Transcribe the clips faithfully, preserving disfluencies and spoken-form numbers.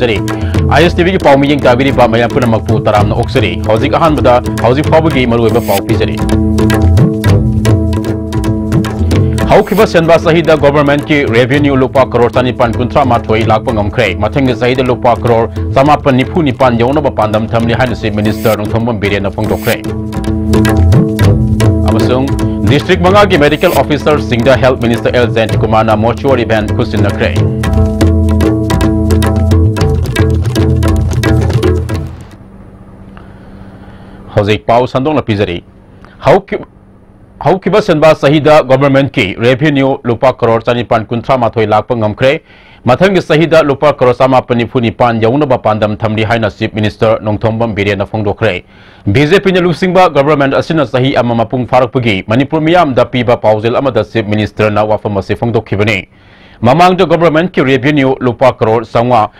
ꯄꯤꯖꯔꯤ꯫ ꯑꯥꯏ ꯑꯦꯁ T ꯚꯤꯒꯤ ꯄꯥꯎ ꯃꯤꯠꯌꯦꯡ ꯇꯥꯕꯤꯔꯤꯕ ꯃꯌꯥꯝ ꯄꯨꯝꯅꯃꯛꯄꯨ ꯇꯔꯥꯝꯅ ꯑꯣꯛꯆꯔꯤ꯫ ꯍꯧꯖꯤꯛ ꯑꯍꯥꯟꯕꯗ ꯍꯧꯖꯤꯛ ꯐꯥꯎꯕꯒꯤ ꯃꯔꯨꯑꯣꯏꯕ ꯄꯥꯎ ꯄꯤꯖꯔꯤ꯫ ꯍꯧꯈꯤꯕ ꯁꯦꯟꯕꯥ ꯆꯍꯤꯗ ꯒꯣꯚꯔꯟꯃꯦꯟꯠꯀꯤ ꯔꯦꯚꯤꯅ꯭ꯌꯨ ꯂꯨꯄꯥ ꯀꯔꯣꯔ ꯆꯅꯤꯄꯥꯟ ꯀꯨꯟꯊ꯭ꯔꯥ ꯃꯥꯊꯣꯏ ꯂꯥꯛꯄ ꯉꯝꯈ꯭ꯔꯦ꯫ ꯃꯊꯪꯒꯤ ꯆꯍꯤꯗ ꯂꯨꯄꯥ ꯀꯔꯣꯔ ꯆꯃꯥꯄꯟ ꯅꯤꯐꯨ ꯅꯤꯄꯥꯟ ꯌꯧꯅꯕ ꯄꯥꯟꯗꯝ ꯊꯝꯂꯤ ꯍꯥꯏꯅ ꯆꯤꯐ ꯃꯤꯅꯤꯁꯇꯔ ꯅꯣꯡꯊꯣꯝꯕꯝ ꯕꯤꯔꯦꯟꯅ ꯐꯣꯡꯗꯣꯛꯈ꯭ꯔꯦ꯫ ꯑꯃꯁꯨꯡ ꯗꯤꯁꯇ꯭ꯔꯤꯛ ꯃꯉꯥꯒꯤ ꯃꯦꯗꯤꯀꯦꯜ ꯑꯣꯐꯤꯁꯔꯁꯤꯡꯗ ꯍꯦꯜꯊ ꯃꯤꯅꯤꯁꯇꯔ ꯑꯦꯜ ꯖꯌꯟꯇꯀꯨꯃꯥꯔꯅ ꯃꯣꯔꯆꯨꯋꯥꯔꯤ ꯚꯦꯟ ꯈꯨꯠꯁꯤꯟꯅꯈ꯭ꯔꯦ꯫ ꯍꯧꯖꯤꯛ ꯄꯥꯎ ꯁꯟꯗꯣꯛꯅ ꯄꯤꯖꯔꯤ꯫ ꯍꯧꯈꯤ-, ꯍꯧꯈꯤꯕ ꯁꯦꯟꯕꯥ ꯆꯍꯤꯗ ꯒꯣꯚꯔꯟꯃꯦꯟꯠꯀꯤ ꯔꯦꯚꯤꯅ꯭ꯌꯨ ꯂꯨꯄꯥ ꯀꯔꯣꯔ ꯆꯅꯤꯄꯥꯟ ꯀꯨꯟꯊ꯭ꯔꯥ ꯃꯥꯊꯣꯏ ꯂꯥꯛꯄ ꯉꯝꯈ꯭ꯔꯦ꯫ ꯃꯊꯪꯒꯤ ꯆꯍꯤꯗ ꯂꯨꯄꯥ ꯀꯔꯣꯔ ꯆꯃꯥꯄꯟ ꯅꯤꯐꯨ ꯅꯤꯄꯥꯟ ꯌꯧꯅꯕ ꯄꯥꯟꯗꯝ ꯊꯝꯂꯤ ꯍꯥꯏꯅ ꯆꯤꯐ ꯃꯤꯅꯤꯁꯇꯔ ꯅꯣꯡꯊꯣꯝꯕꯝ ꯕꯤꯔꯦꯟꯅ ꯐꯣꯡꯗꯣꯛꯈ꯭ꯔꯦ꯫ ꯕꯤ ꯖꯦ ꯄꯤꯅ ꯂꯨꯆꯤꯡꯕ ꯒꯣꯚꯔꯟꯃꯦꯟꯠ ꯑꯁꯤꯅ ꯆꯍꯤ ꯑꯃ ꯃꯄꯨꯡ ꯐꯥꯔꯛꯄꯒꯤ ꯃꯅꯤꯄꯨꯔ ꯃꯤꯌꯥꯝꯗ ꯄꯤꯕ ꯄꯥꯎꯖꯦꯜ ꯑꯃꯗ ꯆꯤꯐ ꯃꯤꯅꯤꯁꯇꯔꯅ ꯋꯥꯐꯝ ꯑꯁꯤ ꯐꯣꯡꯗꯣꯛꯈꯤꯕꯅꯤ꯫ ꯃꯃꯥꯡꯗ ꯒꯣꯚꯔꯟꯃꯦꯟꯠꯀꯤ ꯔꯦꯚꯤꯅ꯭ꯌꯨ ꯂꯨꯄꯥ ꯀꯔꯣꯔ ꯆꯥꯝꯃꯉꯥ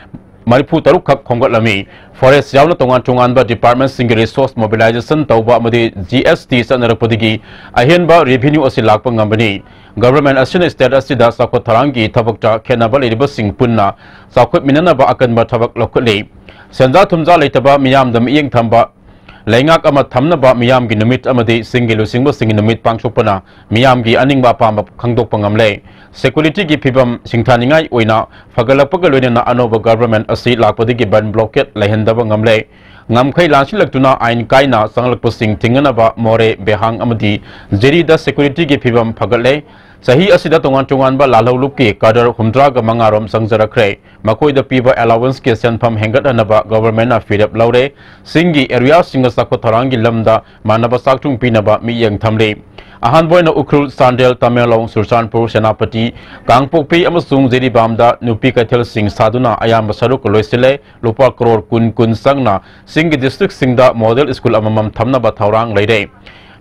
ꯃꯔꯤꯐꯨ ꯇꯔꯨꯛ ꯈꯛ ꯈꯣꯝꯒꯠꯂꯝꯃꯤ꯫ ꯐꯣꯔꯦꯁꯠ ꯌꯥꯎꯅ ꯇꯣꯉꯥꯟ ꯇꯣꯉꯥꯟꯕ ꯗꯤꯄꯥꯔꯠꯃꯦꯟꯠꯁꯤꯡꯒꯤ ꯔꯤꯁꯣꯔꯁ ꯃꯣꯕꯤꯂꯥꯏꯖꯦꯁꯟ ꯇꯧꯕ ꯑꯃꯗꯤ ꯖꯤ ꯑꯦꯁ ꯇꯤ ꯆꯠꯅꯔꯛꯄꯗꯒꯤ ꯑꯍꯦꯟꯕ ꯔꯦꯚꯤꯅ꯭ꯌꯨ ꯑꯁꯤ ꯂꯥꯛꯄ ꯉꯝꯕꯅꯤ꯫ ꯒꯣꯚꯔꯟꯃꯦꯟꯠ ꯑꯁꯤꯅ ꯁ꯭ꯇꯦꯠ ꯑꯁꯤꯗ ꯆꯥꯎꯈꯠ ꯊꯧꯔꯥꯡꯒꯤ ꯊꯕꯛꯇ ꯈꯦꯠꯅꯕ ꯂꯩꯔꯤꯕꯁꯤꯡ ꯄꯨꯟꯅ ꯆꯥꯎꯈꯠꯃꯤꯟꯅꯅꯕ ꯑꯀꯟꯕ ꯊꯕꯛ ꯂꯧꯈꯠꯂꯤ꯫ ꯁꯦꯟꯖꯥ ꯊꯨꯝꯖꯥ ꯂꯩꯇꯕ ꯃꯤꯌꯥꯝꯗ ꯃꯤꯠꯌꯦꯡ ꯊꯝꯕ, ꯂꯩꯉꯥꯛ ꯑꯃ ꯊꯝꯅꯕ ꯃꯤꯌꯥꯝꯒꯤ ꯅꯨꯃꯤꯠ ꯑꯃꯗꯤ ꯆꯤꯡꯒꯤ ꯂꯨꯆꯤꯡꯕꯁꯤꯡꯒꯤ ꯅꯨꯃꯤꯠ ꯄꯥꯡꯊꯣꯛꯄꯅ ꯃꯤꯌꯥꯝꯒꯤ ꯑꯅꯤꯡꯕ ꯑꯄꯥꯝꯕ ꯈꯪꯗꯣꯛꯄ ꯉꯝꯂꯦ꯫ ꯁꯦꯀ꯭ꯌꯨꯔꯤꯇꯤꯒꯤ ꯐꯤꯕꯝ ꯁꯤꯡꯊꯥꯅꯤꯡꯉꯥꯏ ꯑꯣꯏꯅ ꯐꯒꯠꯂꯛꯄꯒ ꯂꯣꯏꯅꯅ ꯑꯅꯧꯕ ꯒꯣꯚꯔꯟꯃꯦꯟꯠ ꯑꯁꯤ ꯂꯥꯛꯄꯗꯒꯤ ꯕꯟ ꯕ꯭ꯂꯣꯀꯦꯗ ꯂꯩꯍꯟꯗꯕ ꯉꯝꯂꯦ꯫ ꯉꯝꯈꯩ ꯂꯥꯟꯁꯤꯜꯂꯛꯇꯨꯅ ꯑꯥꯏꯟ ꯀꯥꯏꯅ ꯆꯪꯂꯛꯄꯁꯤꯡ ꯊꯤꯡꯅꯅꯕ ꯃꯣꯔꯦ, ꯕꯦꯍꯥꯡ ꯑꯃꯗꯤ ꯖꯤꯔꯤꯗ ꯁꯦꯀ꯭ꯌꯨꯔꯤꯇꯤꯒꯤ ꯐꯤꯕꯝ ꯐꯒꯠꯂꯦ꯫ ꯆꯍꯤ ꯑꯁꯤꯗ ꯇꯣꯉꯥꯟ ꯇꯣꯉꯥꯟꯕ ꯂꯥꯜꯍꯧꯂꯨꯞꯀꯤ ꯀꯥꯗꯔ ꯍꯨꯝꯗ꯭ꯔꯥꯒ ꯃꯉꯥ ꯔꯣꯝ ꯆꯪꯖꯔꯛꯈ꯭ꯔꯦ꯫ ꯃꯈꯣꯏꯗ ꯄꯤꯕ ꯑꯦꯂꯥꯋꯦꯟꯁꯀꯤ ꯁꯦꯟꯐꯝ ꯍꯦꯟꯒꯠꯍꯟꯅꯕ ꯒꯣꯚꯔꯟꯃꯦꯟꯠꯅ ꯐꯤꯔꯦꯞ ꯂꯧꯔꯦ꯫ ꯆꯤꯡꯒꯤ ꯑꯦꯔꯤꯌꯥꯁꯤꯡꯗ ꯆꯥꯎꯈꯠ ꯊꯧꯔꯥꯡꯒꯤ ꯂꯝꯗ ꯃꯥꯟꯅꯕ ꯆꯥꯛꯊꯨꯡ ꯄꯤꯅꯕ ꯃꯤꯠꯌꯦꯡ ꯊꯝꯂꯤ꯫ ꯑꯍꯥꯟꯕ ꯑꯣꯏꯅ ꯎꯈ꯭ꯔꯨꯜ, ꯆꯥꯟꯗꯦꯜ, ꯇꯃꯦꯡꯂꯣꯡ, ꯆꯨꯔꯆꯥꯟꯄꯨꯔ, ꯁꯦꯅꯥꯄꯇꯤ, ꯀꯥꯡꯄꯣꯛꯄꯤ ꯑꯃꯁꯨꯡ ꯖꯤꯔꯤꯕꯥꯝꯗ ꯅꯨꯄꯤ ꯀꯩꯊꯦꯜꯁꯤꯡ ꯁꯥꯗꯨꯅ ꯑꯌꯥꯝꯕ ꯁꯔꯨꯛ ꯂꯣꯏꯁꯤꯜꯂꯦ꯫ ꯂꯨꯄꯥ ꯀꯔꯣꯔ ꯀꯨꯟ ꯀꯨꯟ ꯆꯪꯅ ꯆꯤꯡꯒꯤ ꯗꯤꯁꯇ꯭ꯔꯤꯛꯁꯤꯡꯗ ꯃꯣꯗꯦꯜ ꯁ꯭ꯀꯨꯜ ꯑꯃꯃꯝ ꯊꯝꯅꯕ ꯊꯧꯔꯥꯡ ꯂꯩꯔꯦ꯫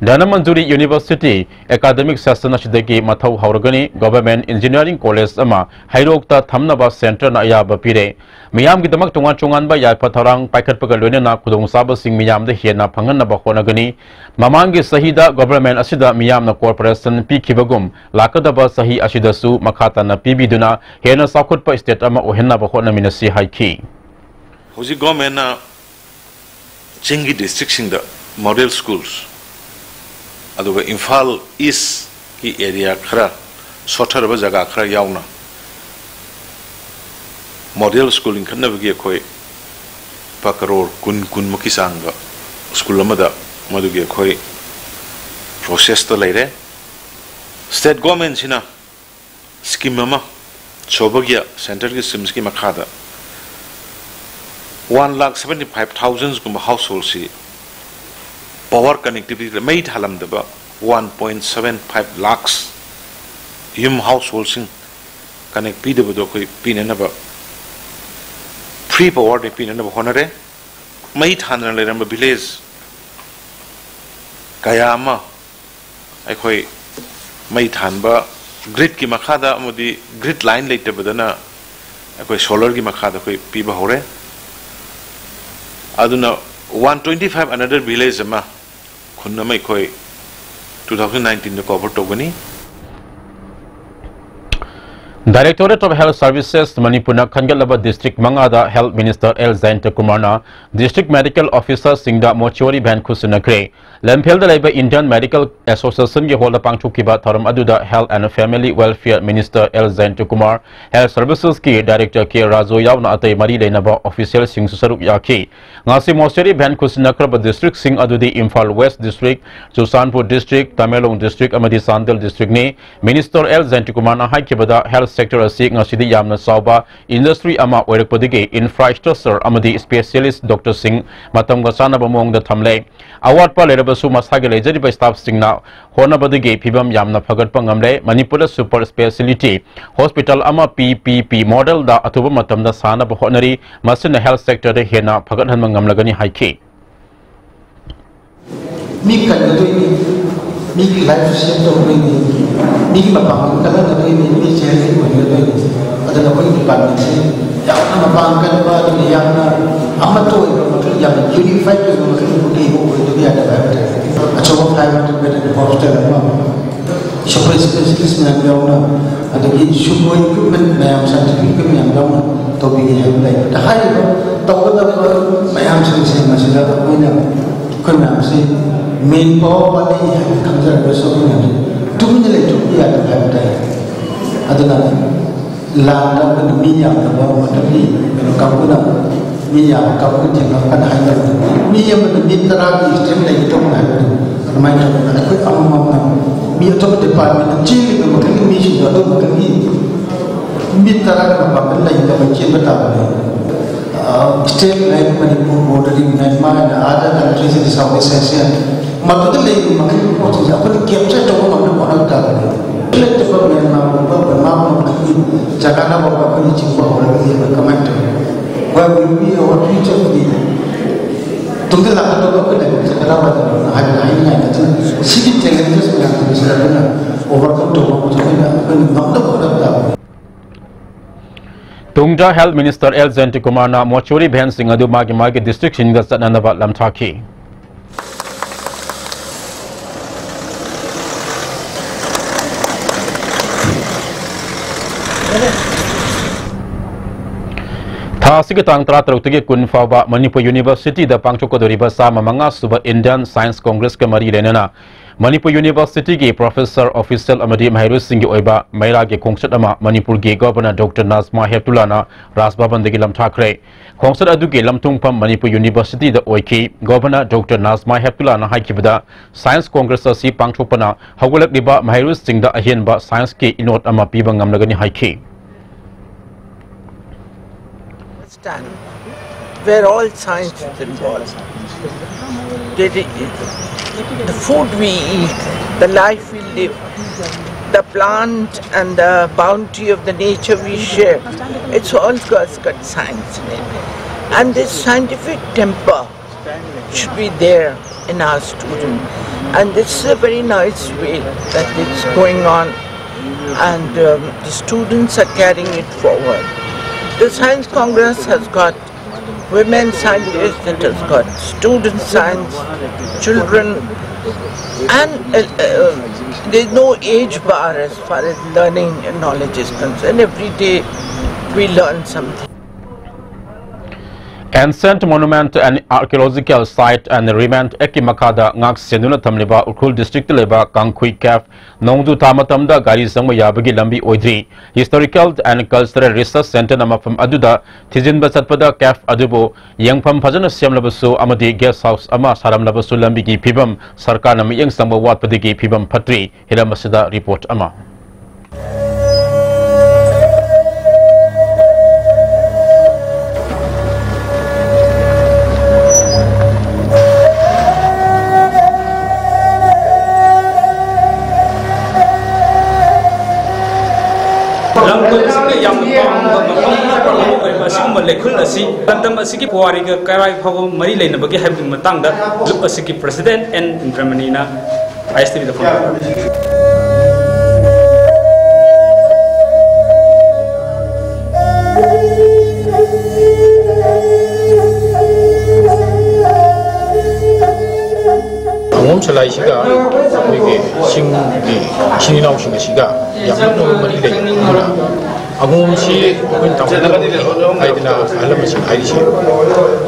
ꯙꯅꯃꯟꯖꯨꯔꯤ University academic session ꯑꯁꯤꯗꯒꯤ ꯃꯊꯧ ꯍꯧꯔꯒꯅꯤ꯫ Government Engineering College ꯑꯃ ꯍꯩꯔꯣꯛꯇ ꯊꯝꯅꯕ centreꯅ ꯑꯌꯥꯕ ꯄꯤꯔꯦ꯫ ꯃꯤꯌꯥꯝꯒꯤꯗꯃꯛ ꯇꯣꯉꯥꯟ ꯇꯣꯉꯥꯟꯕ ꯌꯥꯏꯐ ꯊꯧꯔꯥꯡ ꯄꯥꯏꯈꯠꯄꯒ ꯂꯣꯏꯅꯅ ꯈꯨꯗꯣꯡꯆꯥꯕꯁꯤꯡ ꯃꯤꯌꯥꯝꯗ ꯍꯦꯟꯅ ꯐꯪꯍꯟꯅꯕ ꯍꯣꯠꯅꯒꯅꯤ꯫ ꯃꯃꯥꯡꯒꯤ ꯆꯍꯤꯗ government ꯑꯁꯤꯗ ꯃꯤꯌꯥꯝꯅ cooperation ꯄꯤꯈꯤꯕꯒꯨꯝ ꯂꯥꯛꯀꯗꯕ ꯆꯍꯤ ꯑꯁꯤꯗꯁꯨ ꯃꯈꯥ ꯇꯥꯅ ꯄꯤꯕꯤꯗꯨꯅ ꯍꯦꯟꯅ ꯆꯥꯎꯈꯠꯄ state ꯑꯃ ꯑꯣꯏꯍꯟꯅꯕ ꯍꯣꯠꯅꯃꯤꯟꯅꯁꯤ ꯍꯥꯏꯈꯤ꯫ ꯍꯧꯖꯤꯛ governmentꯅ ꯆꯤꯡꯒꯤ districtꯁꯤꯡꯗ model schools, ꯑꯗꯨꯒ ꯏꯝꯐꯥꯜ Eastꯀꯤ area ꯈꯔ, ꯁꯣꯠꯊꯔꯕ ꯖꯒꯥ ꯈꯔ ꯌꯥꯎꯅ model school ꯂꯤꯡꯈꯠꯅꯕꯒꯤ ꯑꯩꯈꯣꯏ ꯂꯨꯄꯥ ꯀꯔꯣꯔ ꯀꯨꯟ, ꯀꯨꯟꯃꯨꯛꯀꯤ ꯆꯥꯡꯗ school ꯑꯃꯗ ꯃꯗꯨꯒꯤ ꯑꯩꯈꯣꯏ processꯇ ꯂꯩꯔꯦ꯫ State governmentꯁꯤꯅ scheme ꯑꯃ, ꯁꯣꯚꯥꯒ꯭ꯌꯥ centreꯒꯤ schemeꯁꯤꯒꯤ ꯃꯈꯥꯗ one lakh seventy five thousandꯒꯨꯝꯕ householdꯁꯤ power connectivity, ꯃꯩ ꯊꯥꯂꯝꯗꯕ one point seven five lakhs ꯌꯨꯝ, householdꯁꯤꯡ connect ꯄꯤꯗꯕꯗꯣ ꯑꯩꯈꯣꯏ ꯄꯤꯅꯅꯕ, free powerꯗ ꯄꯤꯅꯅꯕ ꯍꯣꯠꯅꯔꯦ꯫ ꯃꯩ ꯊꯥꯟꯗꯅ ꯂꯩꯔꯝꯕ village ꯀꯌꯥ ꯑꯃ ꯑꯩꯈꯣꯏ ꯃꯩ ꯊꯥꯟꯕ gridꯀꯤ ꯃꯈꯥꯗ ꯑꯃꯗꯤ grid line ꯂꯩꯇꯕꯗꯅ ꯑꯩꯈꯣꯏ solarꯒꯤ ꯃꯈꯥꯗ ꯑꯩꯈꯣꯏ ꯄꯤꯕ ꯍꯧꯔꯦ꯫ ꯑꯗꯨꯅ one twenty five another village ꯑꯃ, ꯈꯨꯟ ꯑꯃ ꯑꯩꯈꯣꯏ two thousand nineteenꯗ cover ꯇꯧꯒꯅꯤ꯫ Directorate of Health Services ꯃꯅꯤꯄꯨꯔꯅ ꯈꯟꯒꯠꯂꯕ district ꯃꯉꯥꯗ Health Minister ꯑꯦꯜ ꯖꯌꯟꯇꯀꯨꯃꯥꯔꯅ district medical officerꯁꯤꯡꯗ mortuary van ꯈꯨꯠꯁꯤꯟꯅꯈ꯭ꯔꯦ꯫ ꯂꯝꯐꯦꯜꯗ ꯂꯩꯕ Indian Medical Associationꯒꯤ hallꯗ ꯄꯥꯡꯊꯣꯛꯈꯤꯕ ꯊꯧꯔꯝ ꯑꯗꯨꯗ Health and Family Welfare Minister L Jayantakumar, Health Servicesꯀꯤ Director ꯀꯦ ꯔꯥꯖꯨ ꯌꯥꯎꯅ ꯑꯇꯩ ꯃꯔꯤ ꯂꯩꯅꯕ officialꯁꯤꯡꯁꯨ ꯁꯔꯨꯛ ꯌꯥꯈꯤ꯫ ꯉꯁꯤ mortuary van ꯈꯨꯠꯁꯤꯟꯅꯈ꯭ꯔꯕ districtꯁꯤꯡ ꯑꯗꯨꯗꯤ Imphal West District, Churachandpur District, Tamenglong District ꯑꯃꯗꯤ ꯆꯥꯟꯗꯦꯜ Districtꯅꯤ꯫ Minister ꯑꯦꯜ ꯖꯌꯟꯇꯀꯨꯃꯥꯔꯅ ꯍꯥꯏꯈꯤꯕꯗ, health sector ꯑꯁꯤ ꯉꯁꯤꯗꯤ ꯌꯥꯝꯅ ꯆꯥꯎꯕ industry ꯑꯃ ꯑꯣꯏꯔꯛꯄꯗꯒꯤ infrastructure ꯑꯃꯗꯤ specialist doctorꯁꯤꯡ ꯃꯇꯝꯒ ꯆꯥꯟꯅꯕ ꯃꯑꯣꯡꯗ ꯊꯝꯂꯦ꯫ ꯑꯋꯥꯠꯄ ꯂꯩꯔꯕꯁꯨ ꯃꯁꯥꯒꯤ ꯂꯩꯖꯔꯤꯕ staffꯁꯤꯡꯅ ꯍꯣꯠꯅꯕꯗꯒꯤ ꯐꯤꯕꯝ ꯌꯥꯝꯅ ꯐꯒꯠꯄ ꯉꯝꯂꯦ꯫ ꯃꯅꯤꯄꯨꯔꯗ super speciality hospital ꯑꯃ P P P modelꯗ ꯑꯊꯨꯕ ꯃꯇꯝꯗ ꯁꯥꯅꯕ ꯍꯣꯠꯅꯔꯤ꯫ ꯃꯁꯤꯅ health sectorꯗ ꯍꯦꯟꯅ ꯐꯒꯠꯍꯟꯕ ꯉꯝꯂꯒꯅꯤ ꯍꯥꯏꯈꯤ꯫ ꯃꯤ ꯀꯟꯒꯗꯣꯏꯅꯤ, ꯃꯤꯒꯤ ꯂꯥꯏꯐ ꯁꯦꯞ ꯇꯧꯗꯣꯏꯅꯤ, ꯃꯤꯒꯤ ꯃꯄꯥꯡꯒꯜ ꯀꯜꯍꯟꯒꯗꯣꯏꯅꯤ, ꯃꯤꯁꯦ ꯍꯦꯜꯗꯤ ꯑꯣꯏꯍꯟꯒꯗꯣꯏꯅꯤ꯫ ꯑꯗꯨꯅ ꯑꯩꯈꯣꯏꯒꯤ ꯗꯤꯄꯥꯔꯠꯃꯦꯟꯁꯤ ꯌꯥꯝꯅ ꯃꯄꯥꯡ ꯀꯟꯕ, ꯑꯗꯨꯒ ꯌꯥꯝꯅ ꯑꯃꯠꯇ ꯑꯣꯏꯕ ꯃꯈꯜ, ꯌꯥꯝꯅ ꯌꯨꯅꯤꯐꯥꯏꯠ ꯑꯣꯏꯕ ꯃꯈꯜꯒꯤ ꯕꯨꯛ ꯑꯃ ꯑꯣꯏꯗꯕ ꯌꯥꯗꯕ ꯍꯥꯏꯕ ꯇꯥꯔꯦ꯫ ꯑꯆꯧꯕ ꯐꯥꯏꯚ ꯍꯟꯗ꯭ꯔꯦꯠ ꯕꯦꯗꯦꯠ ꯍꯣꯁꯄꯤꯇꯥꯜ ꯑꯃ, ꯁꯨꯄꯔ ꯏꯁꯄꯦꯁꯤꯌꯦꯂꯤꯁ ꯃꯌꯥꯝ ꯌꯥꯎꯅ, ꯑꯗꯒꯤ ꯁꯨꯄꯔ ꯏꯀ꯭ꯋꯤꯞꯃꯦꯟ ꯃꯌꯥꯝ, ꯁꯥꯏꯟꯇꯤꯐꯤꯛ ꯏꯀ꯭ꯋꯤꯞꯃꯦꯟ ꯃꯌꯥꯝ ꯌꯥꯎꯅ ꯇꯧꯕꯤꯒꯦ ꯍꯥꯏꯕ ꯂꯩ꯫ ꯍꯥꯏꯔꯤꯕ ꯇꯧꯒꯗꯕ ꯃꯌꯥꯝꯁꯤꯡꯁꯦ ꯃꯁꯤꯗ ꯑꯩꯈꯣꯏꯅ, ꯑꯩꯈꯣꯏ ꯃꯌꯥꯝꯁꯤ ꯃꯦꯟ ꯄꯥꯋꯔ ꯋꯥꯠꯂꯤ ꯍꯥꯏꯅ ꯈꯪꯖꯔꯒꯁꯨ ꯑꯩꯈꯣꯏ ꯃꯌꯥꯝꯁꯤ ꯇꯨꯃꯤꯟꯅ ꯂꯩꯊꯣꯛꯄ ꯌꯥꯗꯕ ꯍꯥꯏꯕ ꯇꯥꯏ꯫ ꯑꯗꯨꯅ ꯂꯥꯟꯗ ꯑꯩꯈꯣꯏꯅ ꯃꯤ ꯌꯥꯝꯗꯕ ꯃꯇꯝꯒꯤ ꯀꯩꯅꯣ ꯀꯥꯡꯕꯨꯅ, ꯃꯤ ꯌꯥꯝꯕ ꯀꯥꯡꯕꯨ ꯊꯦꯡꯅꯔꯀꯥꯟꯗ ꯍꯥꯏꯅꯕꯗ, ꯃꯤ ꯑꯃꯗ ꯃꯤ ꯇꯔꯥꯒꯤ ꯏꯁꯇꯦꯞ ꯂꯩꯒꯗꯧꯕꯅꯤ ꯍꯥꯏꯕꯗꯨ ꯑꯗꯨꯃꯥꯏꯅ ꯇꯧꯗꯅ ꯑꯩꯈꯣꯏ ꯑꯃꯃꯝꯅ ꯃꯤ ꯑꯇꯣꯞꯄ ꯗꯤꯄꯥꯔꯠꯃꯦꯟꯗ ꯆꯦꯜꯂꯤꯕ ꯃꯈꯩꯒꯤ ꯃꯤꯁꯤꯡꯗꯣ ꯑꯗꯨ ꯃꯈꯩꯒꯤ ꯃꯤ ꯇꯔꯥꯒꯤ ꯃꯄꯥꯟꯗ ꯂꯩꯅꯕ ꯆꯦꯟꯕ ꯇꯥꯕꯅꯤ꯫ ꯏꯁꯇꯦꯠ ꯂꯥꯏꯛ ꯃꯅꯤꯄꯨꯔ, ꯕꯣꯔꯗꯔꯤꯡ ꯂꯥꯏꯛ ꯃꯥꯅ ꯑꯥꯗ ꯀꯟꯇ꯭ꯔꯤꯁꯤꯡ ꯁꯥꯎꯠ ꯏꯁ ꯑꯦꯁꯤꯌꯥꯟ ꯃꯗꯨꯗ ꯂꯩꯔꯤꯕ ꯃꯈꯩꯒꯤ ꯄꯣꯠꯁꯤꯡꯁꯦ ꯑꯩꯈꯣꯏꯅ ꯀꯦꯞꯆꯔ ꯇꯧꯕ ꯉꯝꯅꯕ ꯍꯣꯠꯅꯕ ꯇꯥꯕꯅꯤ꯫ ꯂꯩꯇꯕ ꯃ꯭ꯌꯥꯟꯃꯥꯔꯒꯨꯝꯕ ꯕꯔꯃꯥꯒꯨꯝꯕ ꯃꯈꯩꯒꯤ ꯖꯒꯥ ꯅꯧꯕ ꯑꯩꯈꯣꯏꯅ ꯆꯤꯡꯕ ꯍꯧꯔꯒꯗꯤ ꯑꯩꯈꯣꯏ ꯀꯃꯥꯏꯅ ꯇꯧꯅꯤ? Where will be our future be? ꯇꯨꯡꯗ ꯂꯥꯛꯀꯗꯧꯕ ꯑꯩꯈꯣꯏ ꯂꯩꯕꯁꯦ ꯀꯗꯥꯏꯋꯥꯏꯗꯅꯣ ꯍꯥꯏꯕꯗ ꯍꯥꯏꯅꯤꯡꯉꯥꯏ ꯅꯠꯇꯅ ꯁꯤꯒꯤ ꯆꯦꯂꯦꯟꯖꯦꯁ ꯃꯌꯥꯝꯁꯤꯡꯁꯤꯗ ꯑꯩꯈꯣꯏꯅ ꯑꯣꯚꯔꯀꯝ ꯇꯧꯕ ꯑꯩꯈꯣꯏꯅ ꯑꯩꯈꯣꯏꯅ ꯉꯝꯅꯕ ꯍꯣꯠꯅꯕ ꯇꯥꯕꯅꯤ꯫ ꯇꯨꯡꯗ ꯍꯦꯜꯊ ꯃꯤꯅꯤꯁꯇꯔ ꯑꯦꯜ ꯖꯌꯟꯇꯤꯀꯨꯃꯥꯔꯅ ꯃꯣꯔꯆꯨꯔꯤ ꯚꯦꯟꯁꯤꯡ ꯑꯗꯨ ꯃꯥꯒꯤ ꯃꯥꯒꯤ ꯗꯤꯁꯇ꯭ꯔꯤꯛꯁꯤꯡꯗ ꯆꯠꯅꯅꯕ ꯂꯝꯊꯥꯈꯤ꯫ ꯊꯥ ꯑꯁꯤꯒꯤ ꯇꯥꯡ ꯇꯔꯥꯇꯔꯨꯛꯇꯒꯤ ꯀꯨꯟ ꯐꯥꯎꯕ ꯃꯅꯤꯄꯨꯔ ꯌꯨꯅꯤꯚꯔꯁꯤꯇꯤꯗ ꯄꯥꯡꯊꯣꯛꯀꯗꯧꯔꯤꯕ ꯆꯥꯝꯃ ꯃꯉꯥ ꯁꯨꯕ ꯏꯟꯗꯤꯌꯟ ꯁꯥꯏꯟꯁ ꯀꯣꯡꯒ꯭ꯔꯦꯁꯀ ꯃꯔꯤ ꯂꯩꯅꯅ ꯃꯅꯤꯄꯨꯔ ꯌꯨꯅꯤꯚꯔꯁꯤꯇꯤꯒꯤ ꯄ꯭ꯔꯣꯐꯦꯁꯔ, ꯑꯣꯐꯤꯁꯤꯌꯦꯜ ꯑꯃꯗꯤ ꯃꯍꯩꯔꯣꯏꯁꯤꯡꯒꯤ ꯑꯣꯏꯕ ꯃꯩꯔꯥꯒꯤ ꯈꯣꯡꯆꯠ ꯑꯃ ꯃꯅꯤꯄꯨꯔꯒꯤ ꯒꯚꯔꯅꯔ ꯗꯣꯛꯇꯔ ꯅꯥꯖꯃꯥ ꯍꯦꯞꯇꯨꯂꯥꯅ ꯔꯥꯖ ꯚꯕꯟꯗꯒꯤ ꯂꯝꯊꯥꯈ꯭ꯔꯦ꯫ ꯈꯣꯡꯆꯠ ꯑꯗꯨꯒꯤ ꯂꯝꯊꯨꯡꯐꯝ ꯃꯅꯤꯄꯨꯔ ꯌꯨꯅꯤꯚꯔꯁꯤꯇꯤꯗ ꯑꯣꯏꯈꯤ꯫ ꯒꯚꯔꯅꯔ ꯗꯣꯛꯇꯔ ꯅꯥꯖꯃꯥ ꯍꯦꯞꯇꯨꯂꯥꯅ ꯍꯥꯏꯈꯤꯕꯗ, ꯁꯥꯏꯟꯁ ꯀꯣꯡꯒ꯭ꯔꯦꯁ ꯑꯁꯤ ꯄꯥꯡꯊꯣꯛꯄꯅ ꯍꯧꯒꯠꯂꯛꯂꯤꯕ ꯃꯍꯩꯔꯣꯏꯁꯤꯡꯗ ꯑꯍꯦꯟꯕ ꯁꯥꯏꯟꯁꯀꯤ ꯏꯅꯣꯠ ꯑꯃ ꯄꯤꯕ ꯉꯝꯂꯒꯅꯤ ꯍꯥꯏꯈꯤ꯫ Where all science is involved. The, the food we eat, the life we live, the plant and the bounty of the nature we share, it's all got, got science in it. And this scientific temper should be there in our student. And this is a very nice way that it's going on. And um, the students are carrying it forward. The Science Congress has got women scientists, it has got student science, children, and uh, uh, there's no age bar as far as learning and knowledge is concerned. Every day we learn something. Ancient Monument and Archaeological Site and Remains Act ꯀꯤ ꯃꯈꯥꯗ ꯉꯥꯛ ꯁꯦꯟꯗꯨꯅ ꯊꯝꯂꯤꯕ Ukhrul district ꯇ ꯂꯩꯕ ꯀꯥꯡꯈꯨꯏ cave ꯅꯣꯡꯖꯨ ꯊꯥ ꯃꯇꯝꯗ ꯒꯥꯔꯤ ꯆꯪꯕ ꯌꯥꯕꯒꯤ ꯂꯝꯕꯤ ꯑꯣꯏꯗ꯭ꯔꯤ꯫ Historical and Cultural Research Centre ꯅ ꯃꯐꯝ ꯑꯗꯨꯗ ꯊꯤꯖꯤꯟꯕ ꯆꯠꯄꯗ cave ꯑꯗꯨꯕꯨ ꯌꯦꯡꯐꯝ ꯐꯖꯅ ꯁꯦꯝꯂꯕꯁꯨ ꯑꯃꯗꯤ guest house ꯑꯃ ꯁꯥꯔꯝꯂꯕꯁꯨ ꯂꯝꯕꯤꯒꯤ ꯐꯤꯕꯝ ꯁꯔꯀꯥꯔꯅ ꯃꯤꯠꯌꯦꯡ ꯆꯪꯕ ꯋꯥꯠꯄꯗꯒꯤ ꯐꯤꯕꯝ ꯐꯠꯇ꯭ꯔꯤ꯫ ꯍꯤꯔꯝ ꯑꯁꯤꯗ report ꯑꯃ꯫ ꯂꯝ ꯀꯣꯏꯕꯁꯤꯡꯅ ꯌꯥꯝꯅ ꯄꯥꯝꯕ ꯃꯐꯝ ꯑꯃ ꯑꯣꯏꯔꯤꯕ ꯑꯁꯤꯒꯨꯝꯕ ꯂꯩꯈꯨꯜ ꯑꯁꯤ ꯂꯝꯗꯝ ꯑꯁꯤꯒꯤ ꯄꯨꯋꯥꯔꯤꯒ ꯀꯔꯥꯏ ꯐꯥꯎꯕ ꯃꯔꯤ ꯂꯩꯅꯕꯒꯦ ꯍꯥꯏꯕꯒꯤ ꯃꯇꯥꯡꯗ ꯂꯨꯞ ꯑꯁꯤꯒꯤ president N ꯏꯟꯗ꯭ꯔꯃꯅꯤꯅ I S T V ꯗ ꯐꯣꯡꯗꯣꯛꯈꯤ꯫ ꯑꯉꯣꯝ ꯁꯂꯥꯏꯁꯤꯒ ꯑꯩꯈꯣꯏꯒꯤ ꯆꯤꯡꯒꯤ ꯏꯆꯤꯟ ꯏꯅꯥꯎꯁꯤꯡ ꯑꯁꯤꯒ ꯌꯥꯝ ꯅꯛꯅꯕ ꯃꯔꯤ ꯂꯩ꯫ ꯑꯗꯨꯅ ꯑꯉꯣꯝꯁꯤ ꯑꯩꯈꯣꯏꯅ ꯇꯥꯡꯈꯨꯜꯗ ꯍꯧꯔꯛꯏ ꯍꯥꯏꯗꯅ ꯑꯍꯜ ꯂꯃꯟꯁꯤꯡꯅ ꯍꯥꯏꯔꯤꯁꯦ꯫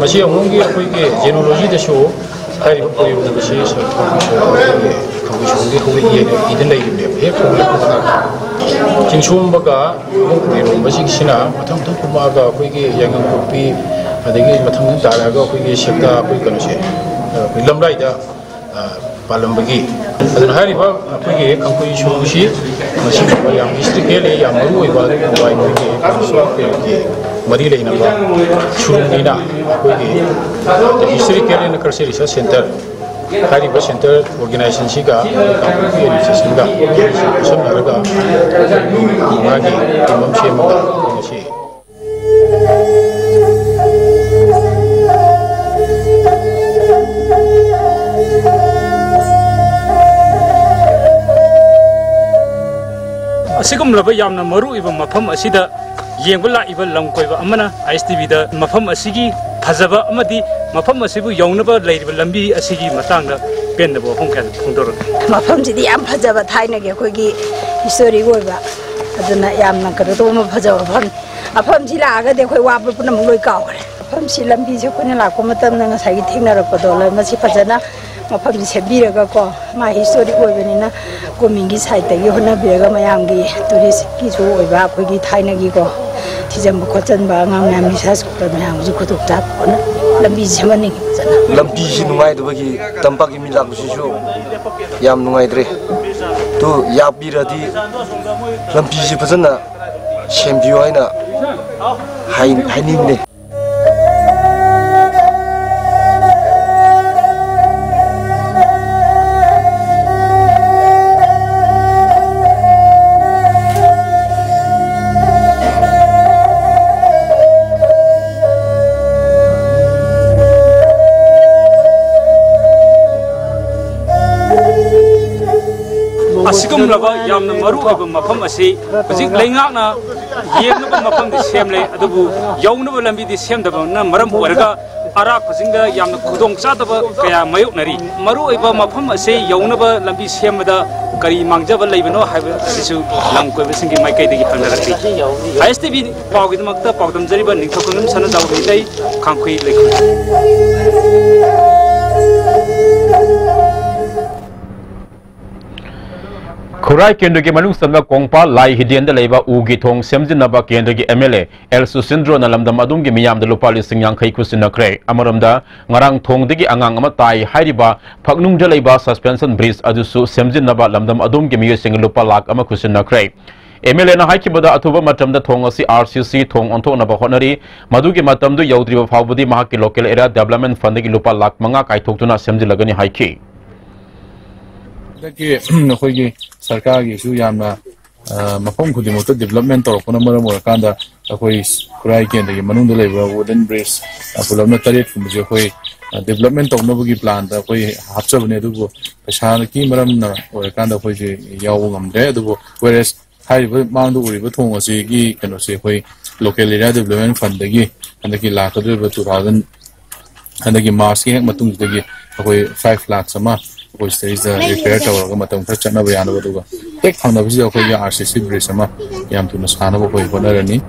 ꯃꯁꯤ ꯑꯉꯣꯝꯒꯤ ꯑꯩꯈꯣꯏꯒꯤ genealogy ꯗꯁꯨ ꯍꯥꯏꯔꯤꯕ ꯀꯣꯏꯔꯣꯡ ꯑꯁꯤ ꯈꯥꯡꯕꯣꯏꯁꯣꯝꯗꯒꯤ ꯍꯧꯔꯛꯏ ꯍꯥꯏꯅ ꯏꯗ ꯂꯩꯔꯤꯕꯅꯦꯕ꯫ ꯍꯦꯛ ꯍꯧꯔꯛꯄꯗ ꯆꯤꯡꯁꯣꯝꯕꯒ ꯀꯣꯏꯔꯣꯡꯕꯁꯤꯡꯁꯤꯅ ꯃꯊꯪ ꯃꯊꯪ ꯀꯨꯝꯃꯛꯑꯒ ꯑꯩꯈꯣꯏꯒꯤ ꯌꯥꯏꯉꯪꯄꯣꯛꯄꯤ, ꯑꯗꯒꯤ ꯃꯊꯪ ꯃꯊꯪ ꯇꯥꯔꯛꯑꯒ ꯑꯩꯈꯣꯏꯒꯤ ꯁꯦꯛꯇ, ꯑꯩꯈꯣꯏ ꯀꯩꯅꯣꯁꯦ, ꯑꯩꯈꯣꯏ ꯂꯝꯂꯥꯏꯗ, ꯑ, ꯄꯥꯜꯂꯝꯕꯒꯤ꯫ ꯑꯗꯨꯅ ꯍꯥꯏꯔꯤꯕ ꯑꯩꯈꯣꯏꯒꯤ ꯀꯥꯡꯈꯨꯏ ꯁꯨꯔꯨꯡꯁꯤ ꯃꯁꯤ ꯌꯥꯝ historically ꯌꯥꯝ ꯃꯔꯨ ꯑꯣꯏꯕ ꯑꯗꯨꯒꯨꯝꯕ ꯑꯩꯈꯣꯏꯒꯤ ꯀꯥꯡꯈꯨꯏ ꯃꯔꯤ ꯂꯩꯅꯕ ꯁꯨꯔꯨꯡꯅꯤꯅ ꯑꯩꯈꯣꯏꯒꯤ Historical and Cultural Research Centre ꯍꯥꯏꯔꯤꯕ centre organization ꯁꯤꯒ ꯀꯥꯡꯄꯣꯛꯄꯤ administration ꯒ ꯈꯨꯠꯁꯝꯅꯔꯒ ꯃꯥꯒꯤ team ꯑꯃ ꯁꯦꯝꯃꯒ ꯉꯁꯤ ꯑꯁꯤꯒꯨꯝꯂꯕ ꯌꯥꯝꯅ ꯃꯔꯨ ꯑꯣꯏꯕ ꯃꯐꯝ ꯑꯁꯤꯗ ꯌꯦꯡꯕ ꯂꯥꯛꯏꯕ ꯂꯝ ꯀꯣꯏꯕ ꯑꯃꯅ ꯑꯥꯏ ꯑꯦꯁ ꯇꯤ ꯚꯤꯗ ꯃꯐꯝ ꯑꯁꯤꯒꯤ ꯐꯖꯕ ꯑꯃꯗꯤ ꯃꯐꯝ ꯑꯁꯤꯕꯨ ꯌꯧꯅꯕ ꯂꯩꯔꯤꯕ ꯂꯝꯕꯤ ꯑꯁꯤꯒꯤ ꯃꯇꯥꯡꯗ ꯄꯦꯟꯗꯕ ꯋꯥꯐꯝ ꯀꯌꯥ ꯐꯣꯡꯗꯣꯔꯛꯂꯤ꯫ ꯃꯐꯝꯁꯤꯗꯤ ꯌꯥꯝ ꯐꯖꯕ, ꯊꯥꯏꯅꯒꯤ ꯑꯩꯈꯣꯏꯒꯤ ꯍꯤꯁꯇꯣꯔꯤꯛ ꯑꯣꯏꯕ, ꯑꯗꯨꯅ ꯌꯥꯝꯅ ꯀꯩꯅꯣ ꯇꯧꯕ ꯐꯖꯕ ꯃꯐꯝ꯫ ꯃꯐꯝꯁꯤ ꯂꯥꯛꯑꯒꯗꯤ ꯑꯩꯈꯣꯏ ꯋꯥꯕ ꯄꯨꯝꯅꯃꯛ ꯂꯣꯏ ꯀꯥꯎꯈ꯭ꯔꯦ꯫ ꯃꯐꯝꯁꯤ ꯂꯝꯕꯤꯁꯦ ꯑꯩꯈꯣꯏꯅ ꯂꯥꯛꯄ ꯃꯇꯝꯗ ꯉꯁꯥꯏꯒꯤ ꯊꯦꯡꯅꯔꯛꯄꯗꯣ, ꯃꯁꯤ ꯐꯖꯅ ꯃꯐꯝꯁꯤ ꯁꯦꯝꯕꯤꯔꯒꯀꯣ, ꯃꯥ ꯍꯤꯁꯇꯣꯔꯤꯛ ꯑꯣꯏꯕꯅꯤꯅ ꯒꯣꯔꯃꯦꯟꯒꯤ ꯁꯥꯏꯠꯇꯒꯤ ꯍꯣꯠꯅꯕꯤꯔꯒ ꯃꯌꯥꯝꯒꯤ ꯇꯨꯔꯤꯁꯀꯤꯁꯨ ꯑꯣꯏꯕ, ꯑꯩꯈꯣꯏꯒꯤ ꯊꯥꯏꯅꯒꯤꯀꯣ, ꯊꯤꯖꯤꯟꯕ ꯈꯣꯠꯆꯤꯟꯕ, ꯑꯉꯥꯡ ꯃꯌꯥꯝ ꯅꯤꯁꯥ ꯁꯣꯛꯄ ꯃꯌꯥꯝꯒꯤꯁꯨ ꯈꯨꯗꯣꯡꯆꯥꯕ ꯑꯣꯏꯅ ꯂꯝꯕꯤꯁꯤ ꯁꯦꯝꯍꯟꯅꯤꯡꯉꯤ ꯐꯖꯅ꯫ ꯂꯝꯕꯤꯁꯤ ꯅꯨꯡꯉꯥꯏꯗꯕꯒꯤ ꯇꯝꯄꯥꯛꯀꯤ ꯃꯤ ꯂꯥꯛꯄꯁꯤꯁꯨ ꯌꯥꯝ ꯅꯨꯡꯉꯥꯏꯇ꯭ꯔꯦ꯫ ꯑꯗꯨ ꯌꯥꯛꯄꯤꯔꯗꯤ ꯂꯝꯕꯤꯁꯤ ꯐꯖꯅ ꯁꯦꯝꯕꯤꯌꯨ ꯍꯥꯏꯅ ꯍꯥꯏ-, ꯍꯥꯏꯅꯤꯡꯕꯅꯦ꯫ ꯑꯁꯤꯒꯨꯝꯂꯕ ꯌꯥꯝꯅ ꯃꯔꯨ ꯑꯣꯏꯕ ꯃꯐꯝ ꯑꯁꯤ ꯍꯧꯖꯤꯛ ꯂꯩꯉꯥꯛꯅ ꯌꯦꯡꯅꯕ ꯃꯐꯝꯗꯤ ꯁꯦꯝꯂꯦ, ꯑꯗꯨꯕꯨ ꯌꯧꯅꯕ ꯂꯝꯕꯤꯗꯤ ꯁꯦꯝꯗꯕꯅ ꯃꯔꯝ ꯑꯣꯏꯔꯒ ꯑꯔꯥꯛꯄꯁꯤꯡꯗ ꯌꯥꯝꯅ ꯈꯨꯗꯣꯡ ꯆꯥꯗꯕ ꯀꯌꯥ ꯃꯥꯌꯣꯛꯅꯔꯤ꯫ ꯃꯔꯨ ꯑꯣꯏꯕ ꯃꯐꯝ ꯑꯁꯤ ꯌꯧꯅꯕ ꯂꯝꯕꯤ ꯁꯦꯝꯕꯗ ꯀꯔꯤ ꯃꯥꯡꯖꯕ ꯂꯩꯕꯅꯣ ꯍꯥꯏꯕ ꯑꯁꯤꯁꯨ ꯂꯝ ꯀꯣꯏꯕꯁꯤꯡꯒꯤ ꯃꯥꯏꯀꯩꯗꯒꯤ ꯍꯪꯅꯔꯛꯂꯤ꯫ ꯑꯥꯏ ꯑꯦꯁ ꯇꯤ ꯚꯤ ꯄꯥꯎꯒꯤꯗꯃꯛꯇ ꯄꯥꯎꯗꯝꯖꯔꯤꯕ ꯅꯤꯡꯊꯧꯈꯣꯡꯖꯝ ꯁꯅꯥꯖꯥꯎꯕ ꯃꯩꯇꯩ, ꯈꯥꯡꯈꯨꯏ ꯂꯩꯈꯨꯜ꯫ ꯈꯨꯔꯥꯏ ꯀꯦꯟꯗ꯭ꯔꯒꯤ ꯃꯅꯨꯡ ꯆꯟꯕ ꯀꯣꯡꯄꯥꯜ ꯂꯥꯏ ꯍꯤꯗꯦꯟꯗ ꯂꯩꯕ ꯎꯒꯤ ꯊꯣꯡ ꯁꯦꯝꯖꯤꯟꯅꯕ ꯀꯦꯟꯗ꯭ꯔꯒꯤ ꯑꯦꯝ ꯑꯦꯜ ꯑꯦ ꯑꯦꯜ ꯁꯨꯁꯤꯟꯗ꯭ꯔꯣꯅ ꯂꯝꯗꯝ ꯑꯗꯣꯝꯒꯤ ꯃꯤꯌꯥꯝꯗ ꯂꯨꯄꯥ ꯂꯤꯁꯤꯡ ꯌꯥꯡꯈꯩ ꯈꯨꯠꯁꯤꯟꯅꯈ꯭ꯔꯦ꯫ ꯑꯃꯔꯣꯝꯗ, ꯉꯔꯥꯡ ꯊꯣꯡꯗꯒꯤ ꯑꯉꯥꯡ ꯑꯃ ꯇꯥꯏ ꯍꯥꯏꯔꯤꯕ ꯐꯛꯅꯨꯡꯗ ꯂꯩꯕ suspension bridge ꯑꯗꯨꯁꯨ ꯁꯦꯝꯖꯤꯟꯅꯕ ꯂꯝꯗꯝ ꯑꯗꯣꯝꯒꯤ ꯃꯤꯑꯣꯏꯁꯤꯡ ꯂꯨꯄꯥ ꯂꯥꯈ ꯑꯃ ꯈꯨꯠꯁꯤꯟꯅꯈ꯭ꯔꯦ꯫ ꯑꯦꯝ ꯑꯦꯜ ꯑꯦꯅ ꯍꯥꯏꯈꯤꯕꯗ, ꯑꯊꯨꯕ ꯃꯇꯝꯗ ꯊꯣꯡ ꯑꯁꯤ ꯑꯥꯔ ꯁꯤ ꯁꯤ ꯊꯣꯡ ꯑꯣꯟꯊꯣꯛꯅꯕ ꯍꯣꯠꯅꯔꯤ꯫ ꯃꯗꯨꯒꯤ ꯃꯇꯝꯗꯨ ꯌꯧꯗ꯭ꯔꯤꯕ ꯐꯥꯎꯕꯗꯤ ꯃꯍꯥꯛꯀꯤ local area development fundꯗꯒꯤ ꯂꯨꯄꯥ ꯂꯥꯈ ꯃꯉꯥ ꯀꯥꯏꯊꯣꯛꯇꯨꯅ ꯁꯦꯝꯖꯤꯜꯂꯒꯅꯤ ꯍꯥꯏꯈꯤ꯫ ꯍꯟꯗꯛꯀꯤ ꯑꯩꯈꯣꯏꯒꯤ ꯁꯔꯀꯥꯔꯒꯤꯁꯨ ꯌꯥꯝꯅ, ꯑ, ꯃꯐꯝ ꯈꯨꯗꯤꯡꯃꯛꯇ development ꯇꯧꯔꯛꯄꯅ ꯃꯔꯝ ꯑꯣꯏꯔꯀꯥꯟꯗ, ꯑꯩꯈꯣꯏ ꯈꯨꯔꯥꯏ ꯀꯦꯟꯗ꯭ꯔꯒꯤ ꯃꯅꯨꯡꯗ ꯂꯩꯕ wooden bridge, ꯑ, ꯄꯨꯂꯞꯅ ꯇꯔꯦꯠ ꯀꯨꯝꯕꯁꯦ ꯑꯩꯈꯣꯏ, ꯑ, development ꯇꯧꯅꯕꯒꯤ planꯗ ꯑꯩꯈꯣꯏ ꯍꯥꯞꯆꯕꯅꯦ, ꯑꯗꯨꯕꯨ ꯄꯩꯁꯥꯒꯤ ꯃꯔꯝꯅ ꯑꯣꯏꯔꯀꯥꯟꯗ ꯑꯩꯈꯣꯏꯁꯦ ꯌꯥꯎꯕ ꯉꯝꯗ꯭ꯔꯦ꯫ ꯑꯗꯨꯕꯨ whereas ꯍꯥꯏꯔꯤꯕ ꯃꯥꯡꯗ ꯎꯔꯤꯕ ꯊꯣꯡ ꯑꯁꯤꯒꯤ ꯀꯩꯅꯣꯁꯦ ꯑꯩꯈꯣꯏ local area development fundꯗꯒꯤ ꯍꯟꯗꯛꯀꯤ ꯂꯥꯛꯀꯗꯧꯔꯤꯕ two thousand, ꯍꯟꯗꯛꯀꯤ Marchꯀꯤ ꯍꯦꯛ ꯃꯇꯨꯡꯁꯤꯗꯒꯤ ꯑꯩꯈꯣꯏ five lakhs ꯑꯃ ꯑꯩꯈꯣꯏ ꯁꯤꯗꯩꯁꯤꯗ repair ꯇꯧꯔꯒ ꯃꯇꯝ ꯈꯔ ꯆꯠꯅꯕ ꯌꯥꯅꯕ, ꯑꯗꯨꯒ ꯍꯦꯛ ꯊꯪꯅꯕꯁꯤꯗ ꯑꯩꯈꯣꯏꯒꯤ RCC bridge ꯑꯃ ꯌꯥꯝ ꯊꯨꯅ ꯁꯥꯅꯕ ꯑꯩꯈꯣꯏ ꯍꯣꯠꯅꯔꯅꯤ꯫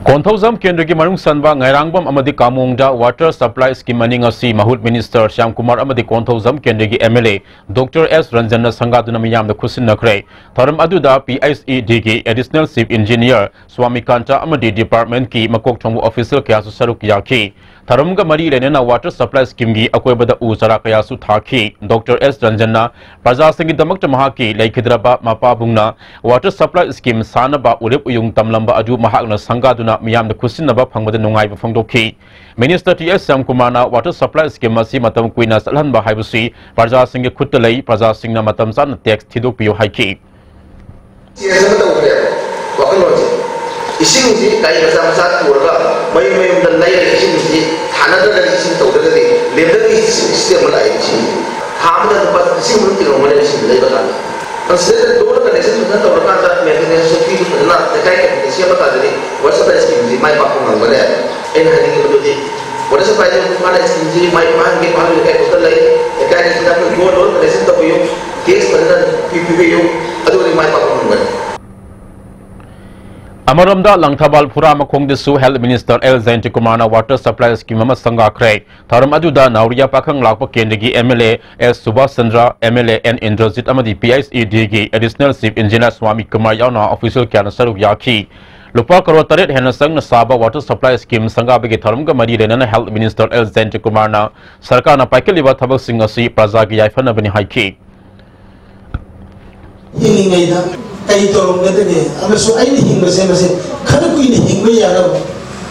ꯀꯣꯟꯊꯧꯖꯝ ꯀꯦꯟꯗ꯭ꯔꯒꯤ ꯃꯅꯨꯡ ꯆꯟꯕ ꯉꯥꯏꯔꯥꯡꯕꯝ ꯑꯃꯗꯤ ꯀꯥꯃꯣꯡꯗ water supply scheme ꯑꯅꯤ ꯉꯁꯤ ꯃꯍꯨꯠ ꯃꯤꯅꯤꯁꯇꯔ ꯁ꯭ꯌꯥꯝ ꯀꯨꯃꯥꯔ ꯑꯃꯗꯤ ꯀꯣꯟꯊꯧꯖꯝ ꯀꯦꯟꯗ꯭ꯔꯒꯤ MLA Doctor S ꯔꯟꯖꯟꯅ ꯁꯪꯒꯥꯗꯨꯅ ꯃꯤꯌꯥꯝꯗ ꯈꯨꯠꯁꯤꯟꯅꯈ꯭ꯔꯦ꯫ ꯊꯧꯔꯝ ꯑꯗꯨꯗ PHEDꯒꯤ Additional Chief Engineer ꯁ꯭ꯋꯥꯃꯤꯀꯥꯟꯇ ꯑꯃꯗꯤ departmentꯀꯤ ꯃꯀꯣꯛ ꯊꯣꯡꯕ official ꯀꯌꯥꯁꯨ ꯁꯔꯨꯛ ꯌꯥꯈꯤ꯫ ꯊꯧꯔꯝꯒ ꯃꯔꯤ ꯂꯩꯅꯅ water supply schemeꯒꯤ ꯑꯀꯣꯏꯕꯗ ꯎ ꯆꯥꯔꯥ ꯀꯌꯥꯁꯨ ꯊꯥꯈꯤ꯫ Doctor S ꯔꯟꯖꯟꯅ ꯄ꯭ꯔꯖꯥꯁꯤꯡꯒꯤꯗꯃꯛꯇ ꯃꯍꯥꯛꯀꯤ ꯂꯩꯈꯤꯗ꯭ꯔꯕ ꯃꯄꯥꯕꯨꯡꯅ water supply scheme ꯁꯥꯅꯕ ꯎꯔꯤꯞ ꯎꯌꯨꯡ ꯇꯝꯂꯝꯕ ꯑꯗꯨ ꯃꯍꯥꯛꯅ ꯁꯪꯒꯥꯗꯨꯅ ꯃꯤꯌꯥꯝꯗ ꯈꯨꯠꯁꯤꯟꯅꯕ ꯐꯪꯕꯗ ꯅꯨꯡꯉꯥꯏꯕ ꯐꯣꯡꯗꯣꯛꯈꯤ꯫ ꯃꯤꯅꯤꯁꯇꯔ ꯇꯤ ꯑꯦꯁ ꯁ꯭ꯌꯥꯝꯀꯨꯃꯥꯔꯅ water supply scheme ꯑꯁꯤ ꯃꯇꯝ ꯀꯨꯏꯅ ꯆꯠꯍꯟꯕ ꯍꯥꯏꯕꯁꯤ ꯄ꯭ꯔꯖꯥꯁꯤꯡꯒꯤ ꯈꯨꯠꯇ ꯂꯩ, ꯄ꯭ꯔꯖꯥꯁꯤꯡꯅ ꯃꯇꯝ ꯆꯥꯅ tax ꯊꯤꯗꯣꯛꯄꯤꯌꯨ ꯍꯥꯏꯈꯤ꯫ Change ꯑꯃ ꯇꯧꯈ꯭ꯔꯦꯕ ꯋꯥꯈꯜꯂꯣꯟꯁꯦ꯫ ꯏꯁꯤꯡꯁꯤ ꯒꯥꯔꯤ ꯃꯆꯥ ꯃꯆꯥ ꯄꯨꯔꯒ ꯃꯌꯨꯝ ꯃꯌꯨꯝꯗ ꯂꯩꯔꯒ ꯏꯁꯤꯡꯁꯤ ꯊꯥꯅꯗ꯭ꯔꯒꯗꯤ, ꯏꯁꯤꯡ ꯇꯧꯗ꯭ꯔꯒꯗꯤ ꯂꯦꯝꯗꯕꯒꯤ system ꯑꯃ ꯂꯥꯛꯑꯦ꯫ ꯏꯁꯤꯡꯁꯤ ꯊꯥ ꯑꯃꯗ ꯂꯨꯄꯥ ꯂꯤꯁꯤꯡ ꯑꯃ ꯇꯤꯡꯉꯝꯒꯅꯤ ꯏꯁꯤꯡ ꯂꯩꯕ ꯀꯥꯟꯗ꯫ ꯁꯤꯗꯩꯗ door connection ꯐꯖꯅ ꯇꯧꯔꯀꯥꯟꯗ, maintenance ꯐꯤꯗꯨ ꯐꯖꯅ ꯂꯩꯀꯥꯏ ꯀꯃꯤꯇꯤꯅ ꯁꯦꯝꯃꯀꯥꯟꯗꯗꯤ water supply schemeꯁꯤ ꯃꯥꯏ ꯄꯥꯛꯄ ꯉꯝꯒꯅꯦꯕ꯫ ꯑꯩꯅ ꯍꯥꯏꯅꯤꯡꯉꯤꯕꯗꯨꯗꯤ, water supplyꯁꯤ ꯃꯥꯅ schemeꯁꯤ ꯃꯥꯏ ꯄꯥꯛꯍꯟꯒꯦ, ꯄꯥꯛꯍꯟꯒꯦ ꯂꯩꯀꯥꯏ ꯈꯨꯠꯇ ꯂꯩ, ꯂꯩꯀꯥꯏꯒꯤ ꯍꯤꯗꯥꯛꯇ door door connection ꯇꯧꯕꯤꯌꯨ, tax ꯐꯖꯅ ꯄꯤ-, ꯄꯤꯕꯤꯌꯨ, ꯑꯗꯨꯒꯗꯤ ꯃꯥꯏ ꯄꯥꯛꯄ ꯉꯝꯒꯅꯤ꯫ ꯑꯃꯔꯣꯝꯗ ꯂꯪꯊꯕꯥꯜ ꯐꯨꯔꯥ ꯃꯈꯣꯡꯗꯁꯨ Health Minister ꯑꯦꯜ ꯖꯌꯟꯇꯀꯨꯃꯥꯔꯅ water supply scheme ꯑꯃ ꯁꯪꯒꯥꯈ꯭ꯔꯦ꯫ ꯊꯧꯔꯝ ꯑꯗꯨꯗ ꯅꯥꯎꯔꯤꯌꯥ ꯄꯥꯈꯪ ꯂꯥꯛꯄ ꯀꯦꯟꯗ꯭ꯔꯒꯤ MLA ꯑꯦꯁ ꯁꯨꯕꯥꯁ ꯆꯟꯗ꯭ꯔ, MLA ꯑꯦꯟ ꯏꯟꯗ꯭ꯔꯖꯤꯠ ꯑꯃꯗꯤ PHEDꯒꯤ Additional Chief Engineer swami Kumar ꯌꯥꯎꯅ official ꯀꯌꯥꯅ ꯁꯔꯨꯛ ꯌꯥꯈꯤ꯫ ꯂꯨꯄꯥ ꯀꯔꯣꯔ ꯇꯔꯦꯠ ꯍꯦꯟꯅ ꯆꯪꯅ ꯁꯥꯕ water supply scheme ꯁꯪꯒꯥꯕꯒꯤ ꯊꯧꯔꯝꯒ ꯃꯔꯤ ꯂꯩꯅꯅ Health Minister ꯑꯦꯜ ꯖꯌꯟꯇꯀꯨꯃꯥꯔꯅ ꯁꯔꯀꯥꯔꯅ ꯄꯥꯏꯈꯠꯂꯤꯕ ꯊꯕꯛꯁꯤꯡ ꯑꯁꯤ ꯄ꯭ꯔꯖꯥꯒꯤ ꯌꯥꯏꯐꯅꯕꯅꯤ ꯍꯥꯏꯈꯤ꯫ ꯍꯤꯡꯂꯤꯉꯩꯗ ꯀꯩ ꯇꯧꯔꯝꯒꯗꯒꯦ ꯑꯃꯁꯨꯡ ꯑꯩꯅ ꯍꯤꯡꯕꯁꯦ ꯃꯁꯤ ꯈꯔ ꯀꯨꯏꯅ ꯍꯤꯡꯕ ꯌꯥꯅꯕ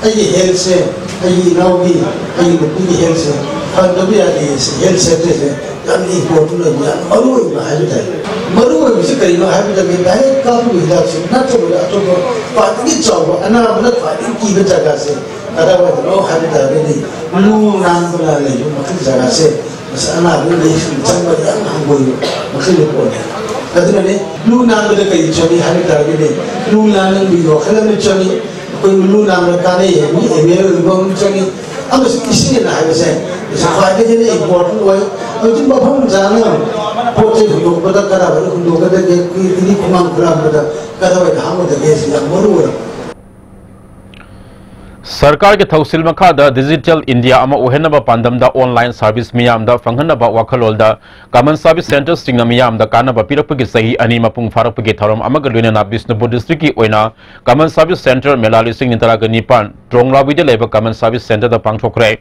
ꯑꯩꯒꯤ healthꯁꯦ, ꯑꯩꯒꯤ ꯏꯅꯥꯎꯒꯤ, ꯑꯩꯒꯤ ꯅꯨꯄꯤꯒꯤ healthꯁꯦ ꯐꯍꯟꯗꯕ ꯌꯥꯗꯦ꯫ Health centreꯁꯦ ꯌꯥꯝꯅ important ꯑꯣꯏꯕ, ꯌꯥꯝꯅ ꯃꯔꯨ ꯑꯣꯏꯕ ꯍꯥꯏꯕ ꯇꯥꯔꯦ꯫ ꯃꯔꯨ ꯑꯣꯏꯕꯁꯤ ꯀꯔꯤꯅꯣ ꯍꯥꯏꯕꯗ, direct ꯀꯥꯞꯄꯤꯕ ꯍꯤꯗꯥꯛꯁꯤ ꯅꯠꯇꯕꯗ ꯑꯇꯣꯞꯄ ꯈ꯭ꯋꯥꯏꯗꯒꯤ ꯆꯥꯎꯕ, ꯑꯅꯥꯕꯅ ꯈ꯭ꯋꯥꯏꯗꯒꯤ ꯀꯤꯕ ꯖꯒꯥꯁꯦ ꯀꯗꯥꯏꯋꯥꯏꯗꯅꯣ ꯍꯥꯏꯕ ꯇꯥꯔꯒꯗꯤ, ꯂꯨ ꯅꯥꯟꯕꯅ ꯂꯩꯕ ꯃꯈꯜ ꯖꯒꯥꯁꯦ, ꯃꯁꯤ ꯑꯅꯥꯕ ꯂꯩꯁꯤꯡ ꯆꯪꯕꯗ ꯌꯥꯝꯅ ꯍꯪꯒꯣꯏꯕ ꯃꯈꯜꯒꯤ ꯄꯣꯠꯅꯤ꯫ ꯑꯗꯨꯅꯅꯦ, ꯂꯨ ꯅꯥꯟꯕꯗ ꯀꯔꯤ ꯆꯪꯏ ꯍꯥꯏꯕ ꯇꯥꯔꯒꯗꯤ, ꯂꯨ ꯅꯥꯟꯕꯒꯤ ꯋꯥꯈꯜ ꯑꯃ ꯆꯪꯏ꯫ ꯑꯩꯈꯣꯏ ꯂꯨ ꯅꯥꯟꯕ ꯀꯥꯟꯅꯩ ꯍꯥꯏꯕꯒꯤ ꯑꯦꯋꯦꯌꯔ ꯑꯣꯏꯕ ꯑꯃ ꯆꯪꯏ꯫ ꯑꯃꯁꯨꯡ ꯏꯁꯤꯡ ꯑꯅ ꯍꯥꯏꯕꯁꯦ ꯃꯁꯤ ꯈ꯭ꯋꯥꯏꯗꯒꯤ ꯍꯦꯟꯅ ꯏꯝꯄꯣꯔꯇꯦꯟ ꯑꯣꯏ꯫ ꯍꯧꯖꯤꯛ ꯃꯐꯝ ꯆꯥꯅ ꯄꯣꯠ ꯆꯩ ꯍꯨꯟꯗꯣꯛꯄꯗ ꯀꯗꯥꯏꯗ ꯍꯨꯟꯗꯣꯛꯀꯗꯒꯦ, ꯀꯤꯂꯤ ꯈꯣꯡꯕꯥꯟ ꯈꯨꯜꯂꯝꯕꯗ ꯀꯗꯥꯏꯗ ꯍꯥꯞꯀꯗꯒꯦ ꯁꯤ ꯌꯥꯝ ꯃꯔꯨ ꯑꯣꯏ꯫ ꯁꯔꯀꯥꯔꯒꯤ ꯊꯧꯁꯤꯜ ꯃꯈꯥꯗ ꯗꯤꯖꯤꯇꯦꯜ ꯏꯟꯗꯤꯌꯥ ꯑꯃ ꯑꯣꯏꯍꯟꯅꯕ ꯄꯥꯟꯗꯝꯗ ꯑꯣꯟꯂꯥꯏꯟ ꯁꯥꯔꯚꯤꯁ ꯃꯤꯌꯥꯝꯗ ꯐꯪꯍꯟꯅꯕ ꯋꯥꯈꯜꯂꯣꯟꯗ ꯀꯃꯟ ꯁꯥꯔꯚꯤꯁ ꯁꯦꯟꯇꯔꯁꯤꯡꯅ ꯃꯤꯌꯥꯝꯗ ꯀꯥꯟꯅꯕ ꯄꯤꯔꯛꯄꯒꯤ ꯆꯍꯤ ꯑꯅꯤ ꯃꯄꯨꯡ ꯐꯥꯔꯛꯄꯒꯤ ꯊꯧꯔꯝ ꯑꯃꯒ ꯂꯣꯏꯅꯅ ꯕꯤꯁꯅꯨꯄꯨꯔ ꯗꯤꯁꯇ꯭ꯔꯤꯛꯀꯤ ꯑꯣꯏꯅ ꯀꯃꯟ ꯁꯥꯔꯚꯤꯁ ꯁꯦꯟꯇꯔ ꯃꯦꯂꯥ ꯂꯤꯁꯤꯡ ꯑꯅꯤ ꯇꯔꯥꯒ ꯅꯤꯄꯥꯟ ꯇ꯭ꯔꯣꯡꯂꯥꯎꯕꯤꯗ ꯂꯩꯕ ꯀꯃꯟ ꯁꯥꯔꯚꯤꯁ ꯁꯦꯟꯇꯔꯗ ꯄꯥꯡꯊꯣꯛꯈ꯭ꯔꯦ꯫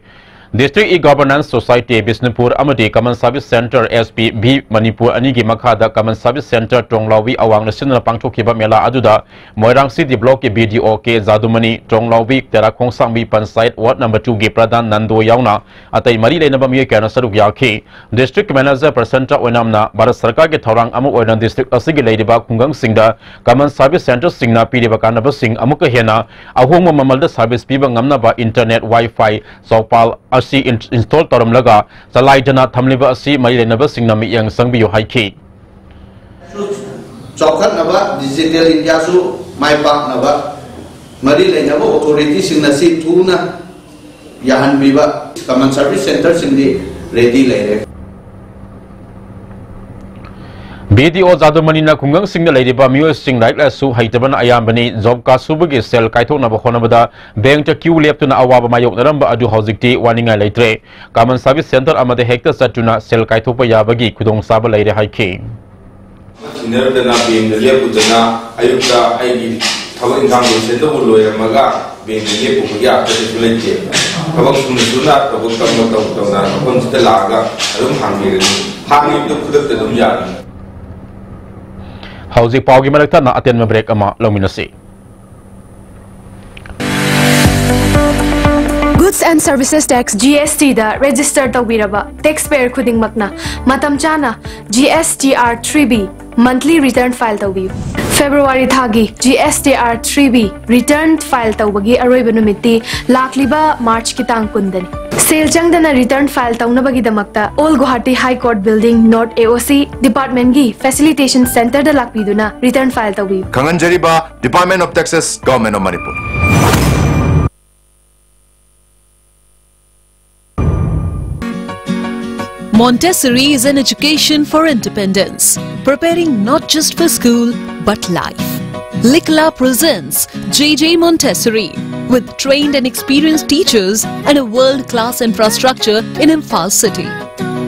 District e governance society Bishnupur ꯑꯃꯗꯤ common service centre S P V Manipur ꯑꯅꯤꯒꯤ ꯃꯈꯥꯗ ꯀꯃꯟ ꯁꯥꯔꯚꯤꯁ ꯁꯦꯟꯇꯔ ꯇ꯭ꯔꯣꯡꯂꯥꯎꯕꯤ ꯑꯋꯥꯡꯅ ꯁꯤꯟꯗꯨꯅ ꯄꯥꯡꯊꯣꯛꯈꯤꯕ ꯃꯦꯂꯥ ꯑꯗꯨꯗ ꯃꯣꯏꯔꯥꯡ ꯁꯤꯇꯤ ꯕ꯭ꯂꯣꯛꯀꯤ ꯕꯤ ꯗꯤ ꯑꯣ ꯀꯦ ꯖꯥꯗꯨꯃꯅꯤ, ꯇ꯭ꯔꯣꯡꯂꯥꯎꯕꯤ, ꯇꯦꯔꯥ ꯈꯣꯡꯁꯥꯡꯕꯤ ꯄꯟꯆꯥꯌꯠ ꯋꯥꯔꯗ ꯅꯝꯕꯔ ꯇꯨꯒꯤ ꯄ꯭ꯔꯙꯥꯟ ꯅꯟꯗꯣ ꯌꯥꯎꯅ ꯑꯇꯩ ꯃꯔꯤ ꯂꯩꯅꯕ ꯃꯤꯑꯣꯏ ꯀꯌꯥꯅ ꯁꯔꯨꯛ ꯌꯥꯈꯤ꯫ ꯗꯤꯁꯇ꯭ꯔꯤꯛ ꯃꯦꯅꯦꯖꯔ ꯄ꯭ꯔꯁꯟꯇ ꯑꯣꯏꯅꯥꯝꯅ ꯚꯥꯔꯠ ꯁꯔꯀꯥꯔꯒꯤ ꯊꯧꯔꯥꯡ ꯑꯃ ꯑꯣꯏꯅ ꯗꯤꯁꯇ꯭ꯔꯤꯛ ꯑꯁꯤꯒꯤ ꯂꯩꯔꯤꯕ ꯈꯨꯡꯒꯪꯁꯤꯡꯗ ꯀꯃꯟ ꯁꯥꯔꯚꯤꯁ ꯁꯦꯟꯇꯔꯁꯤꯡꯅ ꯄꯤꯔꯤꯕ ꯀꯥꯟꯅꯕꯁꯤꯡ ꯑꯃꯨꯛꯀ ꯍꯦꯟꯅ ꯑꯍꯣꯡꯕ ꯃꯃꯜꯗ ꯁꯥꯔꯚꯤꯁ ꯄꯤꯕ ꯉꯝꯅꯕ ꯏꯟꯇꯔꯅꯦꯠ, ꯋꯥꯏ ꯐꯥꯏ, ꯆꯧꯄꯥꯜ ꯑꯁꯤ ꯏꯟ-, ꯏꯟꯁꯇꯣꯜ ꯇꯧꯔꯝꯂꯒ ꯆꯂꯥꯏꯗꯅ ꯊꯝꯂꯤꯕ ꯑꯁꯤ ꯃꯔꯤ ꯂꯩꯅꯕꯁꯤꯡꯅ ꯃꯤꯠꯌꯦꯡ ꯆꯪꯕꯤꯌꯨ ꯍꯥꯏꯈꯤ꯫ ꯆꯥꯎꯈꯠꯅꯕ, ꯗꯤꯖꯤꯇꯦꯜ ꯏꯟꯗꯤꯌꯥꯁꯨ ꯃꯥꯏ ꯄꯥꯛꯅꯕ ꯃꯔꯤ ꯂꯩꯅꯕ ꯑꯣꯊꯣꯔꯤꯇꯤꯁꯤꯡꯅ ꯁꯤ ꯊꯨꯅ ꯌꯥꯍꯟꯕꯤꯕ ꯀꯃꯟ ꯁꯔꯚꯤꯁ ꯁꯦꯟꯇꯔꯁꯤꯡꯗꯤ ꯔꯦꯗꯤ ꯂꯩꯔꯦ꯫ ꯕꯤ ꯗꯤ ꯑꯣ ꯖꯥꯗꯨꯃꯅꯤꯅ ꯈꯨꯡꯒꯪꯁꯤꯡꯗ ꯂꯩꯔꯤꯕ ꯃꯤꯑꯣꯏꯁꯤꯡ ꯂꯥꯏꯔꯤꯛ ꯂꯥꯏꯁꯨ ꯍꯩꯇꯕꯅ ꯑꯌꯥꯝꯕꯅꯤ꯫ ꯖꯣꯕ ꯀꯥꯔꯗ ꯁꯨꯕꯒꯤ ꯁꯦꯜ ꯀꯥꯏꯊꯣꯛꯅꯕ ꯍꯣꯠꯅꯕꯗ ꯕꯦꯡꯛꯇ ꯀ꯭ꯌꯨ ꯂꯦꯞꯇꯨꯅ ꯑꯋꯥꯕ ꯃꯥꯌꯣꯛꯅꯔꯝꯕ ꯑꯗꯨ ꯍꯧꯖꯤꯛꯇꯤ ꯋꯥꯅꯤꯡꯉꯥꯏ ꯂꯩꯇ꯭ꯔꯦ꯫ ꯀꯃꯟ ꯁꯔꯚꯤꯁ ꯁꯦꯟꯇꯔ ꯑꯃꯗ ꯍꯦꯛꯇ ꯆꯠꯇꯨꯅ ꯁꯦꯜ ꯀꯥꯏꯊꯣꯛꯄ ꯌꯥꯕꯒꯤ ꯈꯨꯗꯣꯡꯆꯥꯕ ꯂꯩꯔꯦ ꯍꯥꯏꯈꯤ꯫ ꯊꯤꯅꯔꯗꯅ ꯕꯦꯡꯗ ꯂꯦꯞꯄꯨꯗꯅ ꯑꯌꯨꯛꯇ ꯑꯩꯒꯤ ꯊꯕꯛ ꯏꯟꯈꯥꯡ ꯂꯣꯏꯁꯤꯟꯗꯕꯨ ꯂꯣꯏꯔꯝꯃꯒ ꯕꯦꯡꯗ ꯂꯦꯞꯄꯨꯕꯒꯤ ꯑꯥꯔꯊ ꯀꯩꯁꯨ ꯂꯩꯇꯦ꯫ ꯊꯕꯛ ꯁꯨꯅ ꯁꯨꯅ, ꯊꯕꯛ ꯇꯧꯅ ꯇꯧꯅ ꯃꯐꯝꯁꯤꯗ ꯂꯥꯛꯑꯒ ꯑꯗꯨꯝ ꯍꯥꯡꯕꯤꯔꯅꯤ꯫ ꯍꯥꯡꯉꯤꯕꯗꯨ ꯈꯨꯗꯛꯇ ꯑꯗꯨꯝ ꯌꯥꯔꯅꯤ꯫ ꯍꯧꯖꯤꯛ ꯄꯥꯎꯒꯤ ꯃꯔꯛ ꯊꯠꯅ ꯑꯇꯦꯟꯕ ꯕ꯭ꯔꯦꯛ ꯑꯃ ꯂꯧꯃꯤꯟꯅꯁꯤ꯫ Goods and Services Tax, G S ꯇꯤꯗ ꯔꯦꯖꯤꯁꯇꯔ ꯇꯧꯕꯤꯔꯕ ꯇꯦꯛꯁ ꯄꯦꯌꯔ ꯈꯨꯗꯤꯡꯃꯛꯅ ꯃꯇꯝ ꯆꯥꯅ G S T R three B monthly return file ꯇꯧꯕꯤꯌꯨ꯫ ꯐꯦꯕ꯭ꯔꯨꯋꯥꯔꯤ ꯊꯥꯒꯤ G S T R three B return file ꯇꯧꯕꯒꯤ ꯑꯔꯣꯏꯕ ꯅꯨꯃꯤꯠꯇꯤ ꯂꯥꯛꯂꯤꯕ ꯃꯥꯔꯆꯀꯤ ꯇꯥꯡ ꯀꯨꯟꯗꯅꯤ꯫ ꯁꯦꯜ ꯆꯪꯗꯅ ꯔꯤꯇꯔꯟ ꯐꯥꯏꯜ ꯇꯧꯅꯕꯒꯤꯗꯃꯛꯇ Old Guwahati High Court Building, North A O C, ꯗꯤꯄꯥꯔꯠꯃꯦꯟꯒꯤ ꯐꯦꯁꯤꯂꯤꯇꯦꯁꯟ ꯁꯦꯟꯇꯔꯗ ꯂꯥꯛꯄꯤꯗꯨꯅ ꯔꯤꯇꯔꯟ ꯐꯥꯏꯜ ꯇꯧꯕꯤꯌꯨ꯫ ꯈꯪꯍꯟꯖꯔꯤꯕ, Department of Taxes, Government of Manipur. Montessori is an education for independence, preparing not just for school but life. Likla presents J J Montessori, with trained and experienced teachers and a world class infrastructure in Imphal city.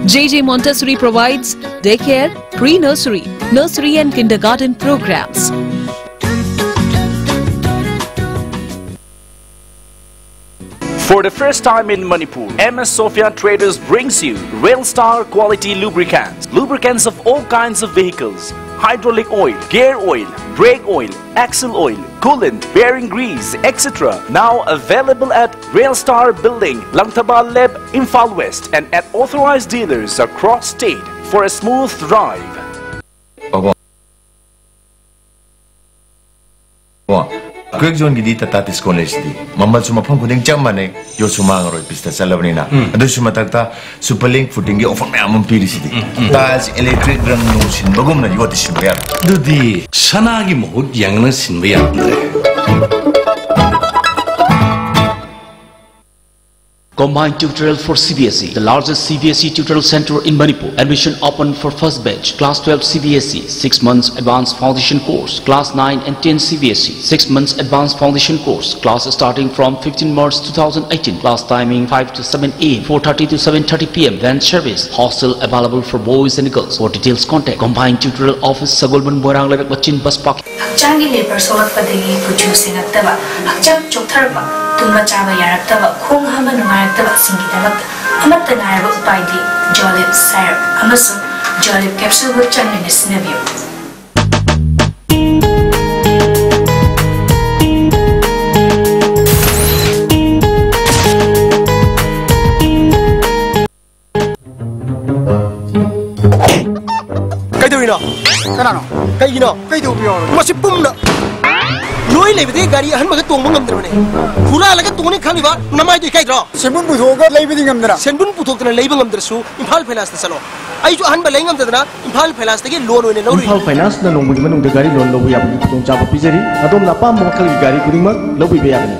J J Montessori provides daycare, pre nursery, nursery and kindergarten programs. For the first time in Manipur, M S Sophia Traders brings you Rail Star quality lubricants. Lubricants of all kinds of vehicles, hydraulic oil, gear oil, brake oil, axle oil, coolant, bearing grease, et cetera. Now available at Rail Star Building, Langthaba Leb, Imphal West, and at authorized dealers across state for a smooth drive. ꯑꯣ, quick ꯖꯣꯟꯒꯤꯗꯤ Tata discount ꯂꯩꯁꯤꯗꯤ꯫ ꯃꯃꯜꯁꯨ ꯃꯐꯝ ꯈꯨꯗꯤꯡ ꯆꯞ ꯃꯥꯟꯅꯩ, ꯌꯣꯠꯁꯨ ꯃꯥꯡꯉꯔꯣꯏ, ꯄꯤꯁꯇ ꯆꯠꯂꯕꯅꯤꯅ꯫ ꯎꯝ꯫ ꯑꯗꯨꯁꯨ ꯃꯊꯛꯇ super link ꯐꯨꯇꯤꯡꯒꯤ offer ꯃꯌꯥꯝ ꯑꯃ ꯄꯤꯔꯤꯁꯤꯗꯤ꯫ ꯎꯝ, ꯎꯝ꯫ ꯇꯥꯏꯜꯁ, ꯏꯂꯦꯛꯇ꯭ꯔꯤꯛ, ꯔꯪ ꯅꯨꯡ ꯁꯤꯟꯕꯒꯨꯝꯅ ꯌꯣꯠꯇꯤ ꯁꯤꯟꯕ ꯌꯥꯔꯣꯏ꯫ ꯑꯗꯨꯗꯤ ꯁꯅꯥꯒꯤ ꯃꯍꯨꯠ ꯌꯥꯡꯅ ꯁꯤꯟꯕ ꯌꯥꯔꯝꯗ꯭ꯔꯦ꯫ Combined Tutorial for C B S E, the largest C B S E tutorial center in Manipur. Admission open for first batch, Class twelve C B S E, six months advanced foundation course, Class nine and ten C B S E, six months advanced foundation course. Class starting from fifteen March two thousand eighteen. Class timing five to seven A M, four thirty to seven thirty P M. Van service. Hostel available for boys and girls. For details, contact Combined Tutorial Office, Sagolband, Moirang Leirek Machin, Bus Park. ꯍꯛꯆꯥꯡꯒꯤ labour ꯁꯣꯛꯂꯛꯄꯗꯒꯤ ꯀꯨꯆꯨ ꯁꯦꯡꯉꯛꯇꯕ, ꯍꯛꯆꯥꯡ ꯆꯣꯛꯊꯔꯛꯄ, ꯇꯨꯝꯕ ꯆꯥꯕ ꯌꯥꯔꯛꯇꯕ, ꯈꯣꯡ ꯍꯥꯝꯕ ꯅꯨꯡꯉꯥꯏꯔꯛꯇꯕꯁꯤꯡꯒꯤꯗꯃꯛꯇ ꯑꯃꯠꯇ ꯉꯥꯏꯔꯕ ꯎꯄꯥꯏꯗꯤ ꯖꯣꯂꯤꯞ ꯁꯥꯏꯔꯞ ꯑꯃꯁꯨꯡ ꯖꯣꯂꯤꯞ ꯀꯦꯞꯁꯨꯜꯕꯨ ꯆꯥꯡ ꯅꯥꯏꯅ ꯁꯤꯖꯤꯟꯅꯕꯤꯌꯨ꯫ ꯀꯩꯗꯧꯔꯤꯅꯣ? ꯀꯅꯥꯅꯣ? ꯀꯩꯒꯤꯅꯣ? ꯀꯩꯗꯧꯕ ꯌꯥꯎꯔꯒꯦ? ꯃꯁꯤ ꯄꯨꯝꯅ ꯂꯣꯏ ꯂꯩꯕꯗꯒꯤ ꯒꯥꯔꯤ ꯑꯍꯟꯕꯒ ꯇꯣꯡꯕ ꯉꯝꯗ꯭ꯔꯕꯅꯦ꯫ ꯍꯨꯔꯥꯜꯂꯒ ꯇꯣꯡꯅꯤ ꯈꯜꯂꯤꯕ ꯅꯃꯥꯏꯗꯣ ꯏꯀꯥꯏꯗ꯭ꯔꯣ? ꯁꯦꯟꯕꯨꯟ ꯄꯨꯊꯣꯛꯑꯒ ꯂꯩꯕꯗꯤ ꯉꯝꯗꯅ꯫ ꯁꯦꯟꯕꯨꯟ ꯄꯨꯊꯣꯛꯇꯅ ꯂꯩꯕ ꯉꯝꯗ꯭ꯔꯁꯨ ꯏꯝꯐꯥꯜ ꯐꯥꯏꯅꯥꯟꯁꯇ ꯆꯠꯂꯣ꯫ ꯑꯩꯁꯨ ꯑꯍꯟꯕ ꯂꯩ ꯉꯝꯗꯗꯅ ꯏꯝꯐꯥꯜ ꯐꯥꯏꯅꯥꯟꯁꯇꯒꯤ ꯂꯣꯟ ꯑꯣꯏꯅ ꯂꯧꯔꯨꯏ꯫ ꯏꯝꯐꯥꯜ ꯐꯥꯏꯅꯥꯟꯁꯅ ꯅꯣꯡꯃꯒꯤ ꯃꯅꯨꯡꯗ ꯒꯥꯔꯤ ꯂꯣꯟ ꯂꯧꯕ ꯌꯥꯕꯒꯤ ꯈꯨꯗꯣꯡꯆꯥꯕ ꯄꯤꯖꯔꯤ꯫ ꯑꯗꯣꯝꯅ ꯑꯄꯥꯝꯕ ꯃꯈꯜꯒꯤ ꯒꯥꯔꯤ ꯈꯨꯗꯤꯡꯃꯛ ꯂꯧꯕꯤꯕ ꯌꯥꯒꯅꯤ꯫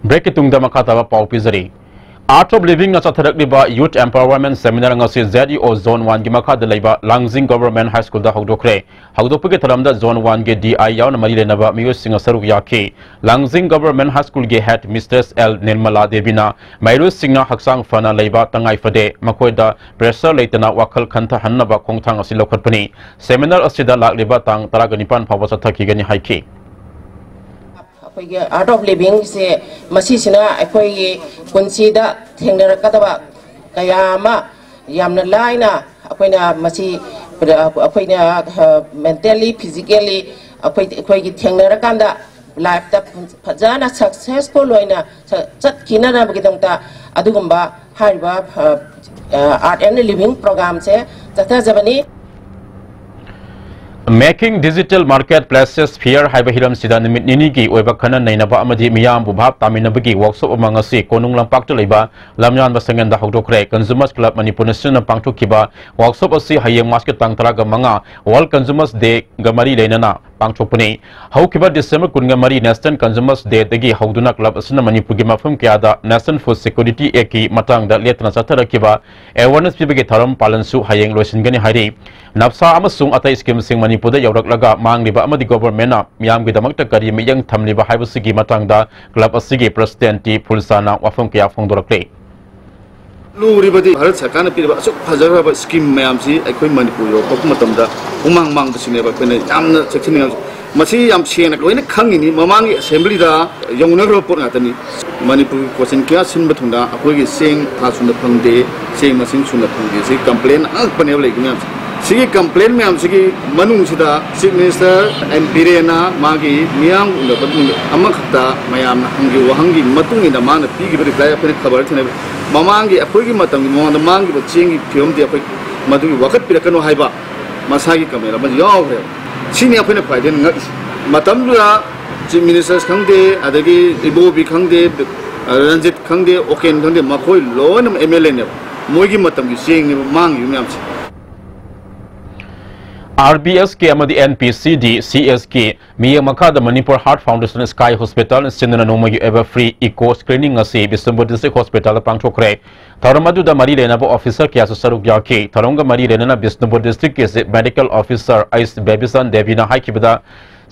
ꯕ꯭ꯔꯦꯛꯀꯤ ꯇꯨꯡꯗ ꯃꯈꯥ ꯇꯥꯕ ꯄꯥꯎ ꯄꯤꯖꯔꯤ꯫ Art of Livingꯅ ꯆꯠꯊꯔꯛꯂꯤꯕ Youth Empowerment Seminar ꯉꯁꯤ Z E O Zone Oneꯒꯤ ꯃꯈꯥꯗ ꯂꯩꯕ ꯂꯥꯡꯖꯤꯡ Government High Schoolꯗ ꯍꯧꯗꯣꯛꯈ꯭ꯔꯦ꯫ ꯍꯧꯗꯣꯛꯄꯒꯤ ꯊꯧꯔꯝꯗ Zone Oneꯒꯤ D I ꯌꯥꯎꯅ ꯃꯔꯤ ꯂꯩꯅꯕ ꯃꯤꯑꯣꯏꯁꯤꯡꯅ ꯁꯔꯨꯛ ꯌꯥꯈꯤ꯫ ꯂꯥꯡꯖꯤꯡ Government High Schoolꯒꯤ Head Mistress L Nirmala ꯗꯦꯕꯤꯅ ꯃꯍꯩꯔꯣꯏꯁꯤꯡꯅ ꯍꯛꯆꯥꯡ ꯐꯅ ꯂꯩꯕ ꯇꯉꯥꯏ ꯐꯗꯦ, ꯃꯈꯣꯏꯗ pressure ꯂꯩꯇꯅ ꯋꯥꯈꯜ ꯈꯟꯊꯍꯟꯅꯕ ꯈꯣꯡꯊꯥꯡ ꯑꯁꯤ ꯂꯧꯈꯠꯄꯅꯤ꯫ Seminar ꯑꯁꯤꯗ ꯂꯥꯛꯂꯤꯕ ꯇꯥꯡ ꯇꯔꯥꯒ ꯅꯤꯄꯥꯟ ꯐꯥꯎꯕ ꯆꯠꯊꯈꯤꯒꯅꯤ ꯍꯥꯏꯈꯤ꯫ ꯑꯩꯈꯣꯏꯒꯤ Art of Livingꯁꯦ, ꯃꯁꯤꯁꯤꯅ ꯑꯩꯈꯣꯏꯒꯤ ꯄꯨꯟꯁꯤꯗ ꯊꯦꯡꯅꯔꯛꯀꯗꯕ ꯀꯌꯥ ꯑꯃ ꯌꯥꯝꯅ ꯂꯥꯏꯅ ꯑꯩꯈꯣꯏꯅ ꯃꯁꯤ, ꯑꯩꯈꯣꯏꯅ, ꯑ, mentally, physically, ꯑꯩꯈꯣꯏ, ꯑꯩꯈꯣꯏꯒꯤ ꯊꯦꯡꯅꯔꯀꯥꯟꯗ lifeꯇ ꯐꯖꯅ successful ꯑꯣꯏꯅ ꯆ-, ꯆꯠꯈꯤꯅꯅꯕꯒꯤꯗꯃꯛꯇ ꯑꯗꯨꯒꯨꯝꯕ ꯍꯥꯏꯔꯤꯕ, ꯑ, ꯑ, Art and Living programmeꯁꯦ ꯆꯠꯊꯖꯕꯅꯤ꯫ Making Digital Marketplaces Fair ꯍꯥꯏꯕ ꯍꯤꯔꯝꯁꯤꯗ ꯅꯨꯃꯤꯠ ꯅꯤꯅꯤꯒꯤ ꯑꯣꯏꯕ ꯈꯟꯅ ꯅꯩꯅꯕ ꯑꯃꯗꯤ ꯃꯤꯌꯥꯝꯕꯨ ꯚꯥꯞ ꯇꯥꯃꯤꯟꯅꯕꯒꯤ workshop ꯑꯃ ꯉꯁꯤ ꯀꯣꯅꯨꯡ ꯂꯝꯄꯥꯛꯇ ꯂꯩꯕ ꯂꯝꯌꯥꯟꯕ ꯁꯪꯉꯦꯟꯗ ꯍꯧꯗꯣꯛꯈ꯭ꯔꯦ꯫ Consumers Club ꯃꯅꯤꯄꯨꯔꯅ ꯁꯤꯟꯅ ꯄꯥꯡꯊꯣꯛꯈꯤꯕ workshop ꯑꯁꯤ ꯍꯌꯦꯡ Marchꯀꯤ ꯇꯥꯡ ꯇꯔꯥꯒ ꯃꯉꯥ World Consumers Dayꯒ ꯃꯔꯤ ꯂꯩꯅꯅ ꯄꯥꯡꯊꯣꯛꯄꯅꯤ꯫ ꯍꯧꯈꯤꯕ December ꯀꯨꯟꯒ ꯃꯔꯤ National Consumers Dayꯗꯒꯤ ꯍꯧꯗꯨꯅ club ꯑꯁꯤꯅ ꯃꯅꯤꯄꯨꯔꯒꯤ ꯃꯐꯝ ꯀꯌꯥꯗ National Food Security Actꯀꯤ ꯃꯇꯥꯡꯗ ꯂꯦꯞꯇꯅ ꯆꯠꯊꯔꯛꯈꯤꯕ awareness ꯄꯤꯕꯒꯤ ꯊꯧꯔꯝ ꯄꯥꯂꯟꯁꯨ ꯍꯌꯦꯡ ꯂꯣꯏꯁꯤꯟꯒꯅꯤ ꯍꯥꯏꯔꯤ꯫ ꯅꯞꯁꯥ ꯑꯃꯁꯨꯡ ꯑꯇꯩ schemeꯁꯤꯡ ꯃꯅꯤꯄꯨꯔꯗ ꯌꯧꯔꯛꯂꯒ ꯃꯥꯡꯂꯤꯕ ꯑꯃꯗꯤ governmentꯅ ꯃꯤꯌꯥꯝꯒꯤꯗꯃꯛꯇ ꯀꯔꯤ ꯃꯤꯠꯌꯦꯡ ꯊꯝꯂꯤꯕ ꯍꯥꯏꯕꯁꯤꯒꯤ ꯃꯇꯥꯡꯗ club ꯑꯁꯤꯒꯤ presidentꯇꯤ ꯐꯨꯜꯁꯥꯅ ꯋꯥꯐꯝ ꯀꯌꯥ ꯐꯣꯡꯗꯣꯔꯛꯂꯤ꯫ ꯂꯨꯔꯤꯕꯗꯤ ꯚꯥꯔꯠ ꯁꯔꯀꯥꯔꯅ ꯄꯤꯔꯤꯕ ꯑꯁꯨꯛ ꯐꯖꯈ꯭ꯔꯕ scheme ꯃꯌꯥꯝꯁꯤ ꯑꯩꯈꯣꯏ ꯃꯅꯤꯄꯨꯔ ꯌꯧꯔꯛꯄ ꯃꯇꯝꯗ ꯄꯨꯡꯃꯥꯡ ꯃꯥꯡꯕꯁꯤꯅꯦꯕ ꯑꯩꯈꯣꯏꯅ ꯌꯥꯝꯅ ꯆꯦꯛꯁꯤꯟꯅꯤꯡꯉꯥꯏ꯫ ꯃꯁꯤ ꯌꯥꯝ ꯁꯦꯡꯅ ꯂꯣꯏꯅ ꯈꯪꯉꯤꯅꯤ, ꯃꯃꯥꯡꯒꯤ assemblyꯗ ꯌꯧꯅꯈ꯭ꯔꯕ ꯄꯣꯠ ꯉꯥꯛꯇꯅꯤ꯫ ꯃꯅꯤꯄꯨꯔꯒꯤ question ꯀꯌꯥ ꯁꯤꯟꯕ ꯊꯨꯡꯅ ꯑꯩꯈꯣꯏꯒꯤ ꯆꯦꯡ ꯊꯥ ꯁꯨꯅ ꯐꯪꯗꯦ, ꯆꯦꯡ ꯃꯁꯤꯡ ꯁꯨꯅ ꯐꯪꯗꯦ, ꯁꯤ complain ꯑꯉꯛꯄꯅꯦꯕ ꯂꯩꯔꯤ ꯃꯌꯥꯝꯁꯦ꯫ ꯁꯤꯒꯤ complain ꯃꯌꯥꯝꯁꯤꯒꯤ ꯃꯅꯨꯡꯁꯤꯗ Chief Minister ꯑꯦꯟ ꯕꯤꯔꯦꯟꯅ ꯃꯥꯒꯤ ꯃꯤꯌꯥꯝ ꯎꯅꯕ ꯅꯨꯃꯤꯠ ꯑꯃꯈꯛꯇ ꯃꯌꯥꯝꯅ ꯍꯪꯈꯤꯕ ꯋꯥꯍꯪꯒꯤ ꯃꯇꯨꯡ ꯏꯟꯅ ꯃꯥꯅ ꯄꯤꯈꯤꯕ reply ꯑꯩꯈꯣꯏꯅ ꯈꯕꯔ ꯊꯦꯡꯅꯩ꯫ ꯃꯃꯥꯡꯒꯤ, ꯑꯩꯈꯣꯏꯒꯤ ꯃꯇꯝꯒꯤ ꯃꯃꯥꯡꯗ ꯃꯥꯡꯈꯤꯕ ꯆꯦꯡꯒꯤ ꯐꯤꯕꯝꯗꯤ ꯑꯩꯈꯣꯏ ꯃꯗꯨꯒꯤ ꯋꯥꯀꯠꯄꯤꯔꯛꯀꯅꯨ ꯍꯥꯏꯕ ꯃꯁꯥꯒꯤ comment ꯑꯃ ꯌꯥꯎꯈ꯭ꯔꯦꯕ꯫ ꯁꯤꯅꯤ ꯑꯩꯈꯣꯏꯅ ꯈ꯭ꯋꯥꯏꯗꯒꯤ ꯉꯛꯏꯁꯦ꯫ ꯃꯇꯝꯗꯨꯗ ꯆꯤꯐ ꯃꯤꯅꯤꯁꯇꯔꯁ ꯈꯪꯗꯦ, ꯑꯗꯒꯤ ꯏꯕꯣꯕꯤ ꯈꯪꯗꯦ, ꯔꯟꯖꯤꯠ ꯈꯪꯗꯦ, ꯑꯣꯀꯦꯟ ꯈꯪꯗꯦ, ꯃꯈꯣꯏ ꯂꯣꯏꯅꯃꯛ ꯑꯦꯝ ꯑꯦꯜ ꯑꯦꯅꯦꯕ꯫ ꯃꯣꯏꯒꯤ ꯃꯇꯝꯒꯤ ꯆꯦꯡꯅꯦꯕ ꯃꯥꯡꯉꯤꯕ ꯃꯌꯥꯝꯁꯦ꯫ ꯑꯥꯔ ꯕꯤ ꯑꯦꯁ ꯀꯦ ꯑꯃꯗꯤ ꯑꯦꯟ ꯄꯤ ꯁꯤ ꯗꯤ ꯁꯤ ꯑꯦꯁ ꯀꯤ ꯃꯤꯠꯌꯦꯡ ꯃꯈꯥꯗ Manipur heart foundation sky hospital ꯁꯤꯟꯗꯨꯅ ꯅꯣꯡꯃꯒꯤ ꯑꯣꯏꯕ ꯐ꯭ꯔꯤ ꯏꯀꯣ ꯁ꯭ꯀ꯭ꯔꯤꯅꯤꯡ ꯑꯁꯤ ꯕꯤꯁꯅꯨꯄꯨꯔ ꯗꯤꯁꯇ꯭ꯔꯤꯛ ꯍꯣꯁꯄꯤꯇꯥꯜꯗ ꯄꯥꯡꯊꯣꯛꯈ꯭ꯔꯦ꯫ ꯊꯧꯔꯝ ꯑꯗꯨꯗ ꯃꯔꯤ ꯂꯩꯅꯕ ꯑꯣꯐꯤꯁꯥꯔ ꯀꯌꯥꯁꯨ ꯁꯔꯨꯛ ꯌꯥꯈꯤ꯫ ꯊꯧꯔꯝꯒ ꯃꯔꯤ ꯂꯩꯅꯅ ꯕꯤꯁꯅꯨꯄꯨꯔ ꯗꯤꯁꯇ꯭ꯔꯤꯛꯀꯤ ꯆꯤꯐ ꯃꯦꯗꯤꯀꯦꯜ ꯑꯣꯐꯤꯁꯥꯔ ꯑꯩꯆ ꯕꯦꯕꯤꯆꯥꯟ ꯗꯦꯕꯤꯅ ꯍꯥꯏꯈꯤꯕꯗ,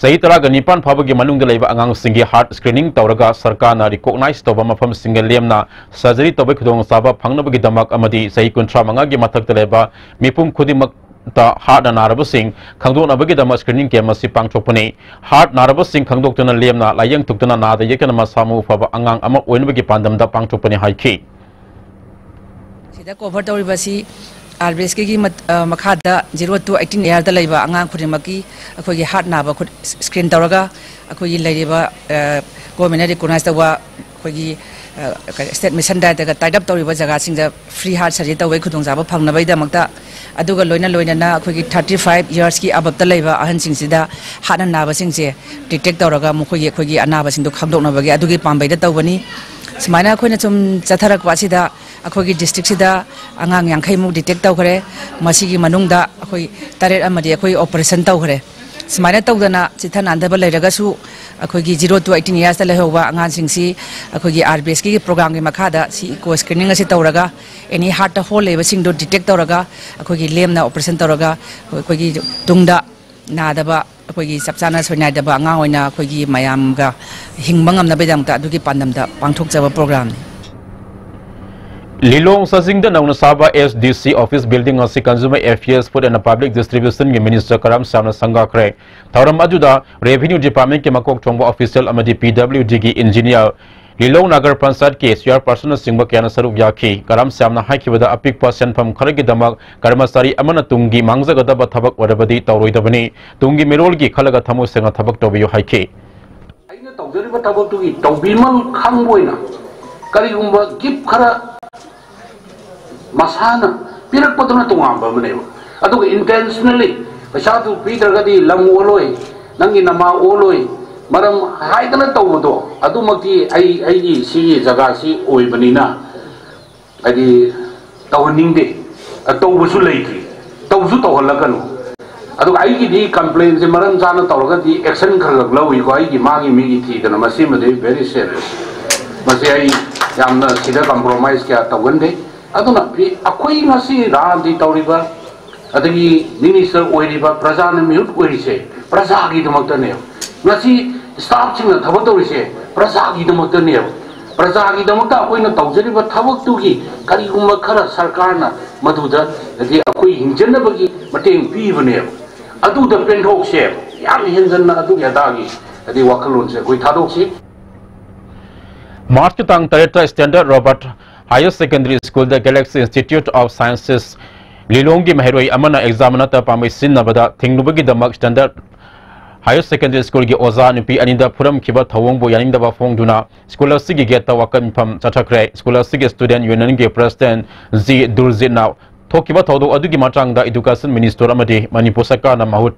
ꯆꯍꯤ ꯇꯔꯥꯒ ꯅꯤꯄꯥꯟ ꯐꯥꯎꯕꯒꯤ ꯃꯅꯨꯡꯗ ꯂꯩꯕ ꯑꯉꯥꯡꯁꯤꯡꯒꯤ ꯍꯥꯔꯠ ꯁ꯭ꯀ꯭ꯔꯤꯅꯤꯡ ꯇꯧꯔꯒ ꯁꯔꯀꯥꯔꯅ ꯔꯤꯀꯣꯛꯅꯥꯏꯖ ꯇꯧꯕ ꯃꯐꯝꯁꯤꯡꯒ ꯂꯦꯝꯅ ꯁꯔꯖꯔꯤ ꯇꯧꯕꯒꯤ ꯈꯨꯗꯣꯡꯆꯥꯕ ꯐꯪꯅꯕꯒꯤꯗꯃꯛ ꯑꯃꯗꯤ ꯆꯍꯤ ꯀꯨꯟꯊ꯭ꯔꯥ ꯃꯉꯥꯒꯤ ꯃꯊꯛꯇ ꯂꯩꯕ ꯃꯤꯄꯨꯝ ꯈꯨꯗꯤꯡꯃꯛꯇ ꯍꯥꯔꯠꯅ ꯅꯥꯔꯕꯁꯤꯡ ꯈꯪꯗꯣꯛꯅꯕꯒꯤꯗꯃꯛ ꯁ꯭ꯀ꯭ꯔꯤꯅꯤꯡ ꯀꯦꯝ ꯑꯁꯤ ꯄꯥꯡꯊꯣꯛꯄꯅꯤ꯫ ꯍꯥꯔꯠ ꯅꯥꯔꯕꯁꯤꯡ ꯈꯪꯗꯣꯛꯇꯨꯅ ꯂꯦꯝꯅ ꯂꯥꯏꯌꯦꯡ ꯊꯣꯛꯇꯨꯅ ꯅꯥꯗ ꯌꯦꯛꯇꯅ ꯃꯁꯥ ꯃꯎ ꯐꯕ ꯑꯉꯥꯡ ꯑꯃ ꯑꯣꯏꯅꯕꯒꯤ ꯄꯥꯟꯗꯝꯗ ꯄꯥꯡꯊꯣꯛꯄꯅꯤ ꯍꯥꯏꯈꯤ꯫ ꯁꯤꯗ ꯀꯣꯚꯔ ꯇꯧꯔꯤꯕꯁꯤ ꯑꯥꯔ ꯕꯤ ꯑꯦꯁ ꯀꯦꯒꯤ ꯃꯈꯥꯗ ꯖꯤꯔꯣ ꯇꯨ ꯑꯩꯠꯇꯤꯟ ꯏꯌꯥꯔꯗ ꯂꯩꯕ ꯑꯉꯥꯡ ꯈꯨꯗꯤꯡꯃꯛꯀꯤ ꯑꯩꯈꯣꯏꯒꯤ ꯍꯥꯔꯠ ꯅꯥꯕ ꯁ꯭ꯀ꯭ꯔꯤꯟ ꯇꯧꯔꯒ ꯑꯩꯈꯣꯏꯒꯤ ꯂꯩꯔꯤꯕ ꯒꯣꯔꯃꯦꯟꯅ ꯔꯤꯀꯣꯛꯅꯥꯏꯖ ꯇꯧꯕ ꯑꯩꯈꯣꯏꯒꯤ ꯁ꯭ꯇꯦꯠ ꯃꯤꯁꯟ ꯗꯥꯏꯔꯦꯛꯇꯒ ꯇꯥꯏꯠ ꯑꯞ ꯇꯧꯔꯤꯕ ꯖꯒꯥꯁꯤꯡꯗ ꯐ꯭ꯔꯤ ꯍꯥꯔꯠ ꯁꯔꯖꯔꯤ ꯇꯧꯕꯒꯤ ꯈꯨꯗꯣꯡꯆꯥꯕ ꯐꯪꯅꯕꯒꯤꯗꯃꯛꯇ, ꯑꯗꯨꯒ ꯂꯣꯏꯅ ꯂꯣꯏꯅꯅ ꯑꯩꯈꯣꯏꯒꯤ ꯊꯥꯔꯇꯤ ꯐꯥꯏꯚ ꯏꯌꯥꯔꯁꯀꯤ ꯑꯕꯞꯇ ꯂꯩꯕ ꯑꯍꯟꯁꯤꯡꯁꯤꯗ ꯍꯥꯔꯠꯅ ꯅꯥꯕꯁꯤꯡꯁꯦ ꯗꯤꯇꯦꯛ ꯇꯧꯔꯒ ꯃꯈꯣꯏꯒꯤ ꯑꯩꯈꯣꯏꯒꯤ ꯑꯅꯥꯕꯁꯤꯡꯗꯣ ꯈꯪꯗꯣꯛꯅꯕꯒꯤ ꯑꯗꯨꯒꯤ ꯄꯥꯝꯕꯩꯗ ꯇꯧꯕꯅꯤ꯫ ꯁꯨꯃꯥꯏꯅ ꯑꯩꯈꯣꯏꯅ ꯁꯨꯝ ꯆꯠꯊꯔꯛꯄ ꯑꯁꯤꯗ ꯑꯩꯈꯣꯏꯒꯤ ꯗꯤꯁꯇ꯭ꯔꯤꯛꯁꯤꯗ ꯑꯉꯥꯡ ꯌꯥꯡꯈꯩꯃꯨꯛ ꯗꯤꯇꯦꯛ ꯇꯧꯈ꯭ꯔꯦ꯫ ꯃꯁꯤꯒꯤ ꯃꯅꯨꯡꯗ ꯑꯩꯈꯣꯏ ꯇꯔꯦꯠ ꯑꯃꯗꯤ ꯑꯩꯈꯣꯏ ꯑꯣꯄꯔꯦꯁꯟ ꯇꯧꯈ꯭ꯔꯦ꯫ ꯁꯨꯃꯥꯏꯅ ꯇꯧꯗꯅ ꯆꯤꯠꯊ ꯅꯥꯟꯗꯕ ꯂꯩꯔꯒꯁꯨ ꯑꯩꯈꯣꯏꯒꯤ ꯖꯤꯔꯣ ꯇꯨ ꯑꯩꯠꯇꯤꯟ ꯏꯌꯥꯔꯁꯇ ꯂꯩꯍꯧꯕ ꯑꯉꯥꯡꯁꯤꯡꯁꯤ ꯑꯩꯈꯣꯏꯒꯤ ꯑꯥꯔ ꯕꯤ ꯑꯦꯁꯀꯤ ꯄ꯭ꯔꯣꯒ꯭ꯔꯥꯝꯒꯤ ꯃꯈꯥꯗ ꯁꯤ ꯏꯀꯣ ꯁ꯭ꯀ꯭ꯔꯤꯅꯤꯡ ꯑꯁꯤ ꯇꯧꯔꯒ ꯑꯦꯅꯤ ꯍꯥꯔꯠꯇ ꯍꯣꯜ ꯂꯩꯕꯁꯤꯡꯗꯣ ꯗꯤꯇꯦꯛ ꯇꯧꯔꯒ ꯑꯩꯈꯣꯏꯒꯤ ꯂꯦꯝꯅ ꯑꯣꯄꯔꯦꯁꯟ ꯇꯧꯔꯒ ꯑꯩꯈꯣꯏꯒꯤ ꯇꯨꯡꯗ ꯅꯥꯗꯕ ꯑꯩꯈꯣꯏꯒꯤ ꯆꯞ ꯆꯥꯅ ꯁꯣꯏꯅꯥꯏꯗꯕ ꯑꯉꯥꯡ ꯑꯣꯏꯅ ꯑꯩꯈꯣꯏꯒꯤ ꯃꯌꯥꯝꯒ ꯍꯤꯡꯕ ꯉꯝꯅꯕꯒꯤꯗꯃꯛꯇ ꯑꯗꯨꯒꯤ ꯄꯥꯟꯗꯝꯗ ꯄꯥꯡꯊꯣꯛꯆꯕ ꯄ꯭ꯔꯣꯒ꯭ꯔꯥꯝꯅꯤ꯫ ꯂꯤꯂꯣꯡ ꯆꯥꯖꯤꯡꯗ ꯅꯧꯅ ꯁꯥꯕ ꯑꯦꯁ ꯗꯤ ꯁꯤ ꯑꯣꯐꯤꯁ ꯕꯤꯜꯗꯤꯡ ꯑꯁꯤ Consumer Affairs, Food and Public Distribution ꯒꯤ ꯃꯤꯅꯤꯁꯇꯔ ꯀꯔꯥꯝ ꯁ꯭ꯌꯥꯝꯅ ꯁꯪꯒꯥꯈ꯭ꯔꯦ꯫ ꯊꯧꯔꯝ ꯑꯗꯨꯗ ꯔꯦꯚꯤꯅ꯭ꯌꯨ ꯗꯤꯄꯥꯔꯠꯃꯦꯟꯠꯀꯤ ꯃꯀꯣꯛ ꯊꯣꯡꯕ ꯑꯣꯐꯤꯁꯤꯌꯦꯜ ꯑꯃꯗꯤ ꯄꯤ ꯗꯕ꯭ꯂꯤꯎ ꯗꯤꯒꯤ ꯏꯟꯖꯤꯅꯤꯌꯥꯔ, ꯂꯤꯂꯣꯡ ꯅꯒꯔ ꯄꯟꯆꯥꯌꯠꯀꯤ ꯆꯤꯌꯥꯔꯄꯔꯁꯟꯅꯆꯤꯡꯕ ꯀꯌꯥꯅ ꯁꯔꯨꯛ ꯌꯥꯈꯤ꯫ ꯀꯔꯥꯝ ꯁ꯭ꯌꯥꯝꯅ ꯍꯥꯏꯈꯤꯕꯗ, ꯑꯄꯤꯛꯄ ꯁꯦꯟꯐꯝ ꯈꯔꯒꯤꯗꯃꯛ ꯀꯔꯃꯆꯥꯔꯤ ꯑꯃꯅ ꯇꯨꯡꯒꯤ ꯃꯥꯡꯖꯒꯗꯕ ꯊꯕꯛ ꯑꯣꯏꯔꯕꯗꯤ ꯇꯧꯔꯣꯏꯗꯕꯅꯤ꯫ ꯇꯨꯡꯒꯤ ꯃꯤꯔꯣꯜꯒꯤ ꯈꯜꯂꯒ ꯊꯃꯣꯏ ꯁꯦꯡꯅ ꯊꯕꯛ ꯇꯧꯕꯤꯌꯨ ꯍꯥꯏꯈꯤ꯫ ꯑꯩꯅ ꯇꯧꯖꯔꯤꯕ ꯊꯕꯛꯇꯨꯒꯤ ꯇꯧꯕꯤꯃꯜ ꯈꯪꯕ ꯑꯣꯏꯅ ꯀꯔꯤꯒꯨꯝꯕ ꯒꯤꯐ ꯈꯔ ꯃꯁꯥꯅ ꯄꯤꯔꯛꯄꯗꯨꯅ ꯇꯣꯉꯥꯟꯕ ꯑꯃꯅꯦꯕ꯫ ꯑꯗꯨꯒ intentionally ꯄꯩꯁꯥꯗꯨ ꯄꯤꯗ꯭ꯔꯒꯗꯤ ꯂꯝ ꯑꯣꯜꯂꯣꯏ, ꯅꯪꯒꯤ ꯅꯃꯥ ꯑꯣꯜꯂꯣꯏ, ꯃꯔꯝ ꯍꯥꯏꯗꯅ ꯇꯧꯕꯗꯣ ꯑꯗꯨꯃꯛꯇꯤ ꯑꯩ, ꯑꯩꯒꯤ ꯁꯤꯒꯤ ꯖꯒꯥꯁꯤ ꯑꯣꯏꯕꯅꯤꯅ ꯍꯥꯏꯗꯤ ꯇꯧꯍꯟꯅꯤꯡꯗꯦ꯫ ꯑ, ꯇꯧꯕꯁꯨ ꯂꯩꯇ꯭ꯔꯤ, ꯇꯧꯁꯨ ꯇꯧꯍꯜꯂꯛꯀꯅꯨ꯫ ꯑꯗꯨꯒ ꯑꯩꯒꯤꯗꯤ complainꯁꯦ ꯃꯔꯝ ꯆꯥꯅ ꯇꯧꯔꯒꯗꯤ action ꯈꯔ ꯈꯔ ꯂꯧꯏꯀꯣ꯫ ꯑꯩꯒꯤ ꯃꯥꯒꯤ ꯃꯤꯒꯤ ꯊꯤꯗꯅ, ꯃꯁꯤꯃꯗꯤ very serious꯫ ꯃꯁꯤ ꯑꯩ ꯌꯥꯝꯅ ꯁꯤꯗ compromise ꯀꯌꯥ ꯇꯧꯒꯟꯗꯦ꯫ ꯑꯗꯨꯅ ꯄꯤ-, ꯑꯩꯈꯣꯏ ꯉꯁꯤ ꯔꯥꯖꯅꯤꯇꯤ ꯇꯧꯔꯤꯕ, ꯑꯗꯒꯤ minister ꯑꯣꯏꯔꯤꯕ, ꯄ꯭ꯔꯖꯥꯅ ꯃꯤꯍꯨꯠ ꯑꯣꯏꯔꯤꯁꯦ ꯄ꯭ꯔꯖꯥꯒꯤꯗꯃꯛꯇꯅꯦꯕ꯫ ꯉꯁꯤ staffꯁꯤꯡꯅ ꯊꯕꯛ ꯇꯧꯔꯤꯁꯦ ꯄ꯭ꯔꯖꯥꯒꯤꯗꯃꯛꯇꯅꯦꯕ꯫ ꯄ꯭ꯔꯖꯥꯒꯤꯗꯃꯛꯇ ꯑꯩꯈꯣꯏꯅ ꯇꯧꯖꯔꯤꯕ ꯊꯕꯛꯇꯨꯒꯤ ꯀꯔꯤꯒꯨꯝꯕ ꯈꯔ ꯁꯔꯀꯥꯔꯅ ꯃꯗꯨꯗ, ꯍꯥꯏꯗꯤ, ꯑꯩꯈꯣꯏ ꯍꯤꯡꯖꯅꯕꯒꯤ ꯃꯇꯦꯡ ꯄꯤꯕꯅꯦꯕ꯫ ꯑꯗꯨꯗ ꯄꯦꯟꯊꯣꯛꯁꯦꯕ꯫ ꯌꯥꯝ ꯍꯦꯟꯖꯟꯅ ꯑꯗꯨꯒꯤ ꯑꯗꯥꯒꯤ, ꯍꯥꯏꯗꯤ, ꯋꯥꯈꯜꯂꯣꯟꯁꯦ ꯑꯩꯈꯣꯏ ꯊꯥꯗꯣꯛꯁꯤ꯫ ꯃꯥꯔꯆꯀꯤ ꯇꯥꯡ ꯇꯔꯦꯠꯇ Standard Robert Higher Secondary Schoolꯗ Galaxy Institute of Sciences ꯂꯤꯂꯣꯡꯒꯤ ꯃꯍꯩꯔꯣꯏ ꯑꯃꯅ exam ꯃꯅꯥꯛꯇ ꯄꯥꯝꯕꯩ ꯁꯤꯖꯤꯟꯅꯕꯗ ꯊꯤꯡꯂꯨꯕꯒꯤꯗꯃꯛ Standard Higher Secondary Schoolꯒꯤ ꯑꯣꯖꯥ ꯅꯨꯄꯤ ꯑꯅꯤꯗ ꯐꯨꯔꯝꯈꯤꯕ ꯊꯧꯑꯣꯡꯕꯨ ꯌꯥꯅꯤꯡꯗꯕ ꯐꯣꯡꯗꯨꯅ school ꯑꯁꯤꯒꯤ gateꯇ ꯋꯥꯀꯠ ꯃꯤꯐꯝ ꯆꯠꯊꯈ꯭ꯔꯦ꯫ School ꯑꯁꯤꯒꯤ Student Unionꯒꯤ President ꯖꯤ ꯗꯨꯔꯖꯤꯠꯅ ꯊꯣꯛꯈꯤꯕ ꯊꯧꯗꯣꯛ ꯑꯗꯨꯒꯤ ꯃꯇꯥꯡꯗ Education Minister ꯑꯃꯗꯤ ꯃꯅꯤꯄꯨꯔ ꯁꯔꯀꯥꯔꯅ ꯃꯍꯨꯠ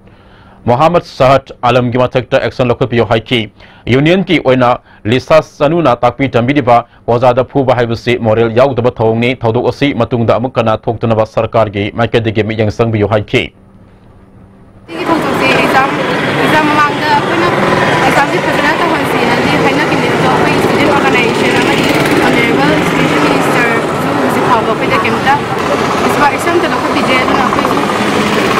ꯃꯣꯍꯥꯃꯗ ꯁꯍꯗ ꯑꯥꯂꯝꯒꯤ ꯃꯊꯛꯇ action ꯂꯧꯈꯠꯄꯤꯌꯨ ꯍꯥꯏꯈꯤ꯫ Unionꯒꯤ ꯑꯣꯏꯅ ꯂꯤꯁꯥ ꯆꯅꯨꯅ ꯇꯥꯛꯄꯤ ꯇꯝꯕꯤꯔꯤꯕ ꯑꯣꯖꯥꯗ ꯐꯨꯕ ꯍꯥꯏꯕꯁꯤ moral ꯌꯥꯎꯗꯕ ꯊꯧꯑꯣꯡꯅꯤ꯫ ꯊꯧꯗꯣꯛ ꯑꯁꯤ ꯃꯇꯨꯡꯗ ꯑꯃꯨꯛ ꯍꯟꯅ ꯊꯣꯛꯇꯅꯕ ꯁꯔꯀꯥꯔꯒꯤ ꯃꯥꯏꯀꯩꯗꯒꯤ ꯃꯤꯠꯌꯦꯡ ꯆꯪꯕꯤꯌꯨ ꯍꯥꯏꯈꯤ꯫ ꯁꯤꯒꯤ ꯊꯧꯗꯣꯛꯁꯦ exam, exam ꯃꯃꯥꯡꯗ ꯑꯩꯈꯣꯏꯅ examꯁꯦ ꯐꯖꯅ ꯇꯧꯍꯟꯁꯦꯅꯗꯤ ꯍꯥꯏꯅꯈꯤꯕꯅꯦ, ꯑꯗꯣ ꯑꯩꯈꯣꯏ student organization ꯑꯃꯗꯤ Honourable Education Ministerꯁꯨ ꯍꯧꯖꯤꯛ ꯐꯥꯎꯕ ꯑꯩꯈꯣꯏꯗ ꯀꯩꯝꯇ response ꯑꯝꯇ ꯂꯧꯈꯠꯄꯤꯗ꯭ꯔꯦ꯫ ꯑꯗꯨꯅ ꯑꯩꯈꯣꯏꯁꯨ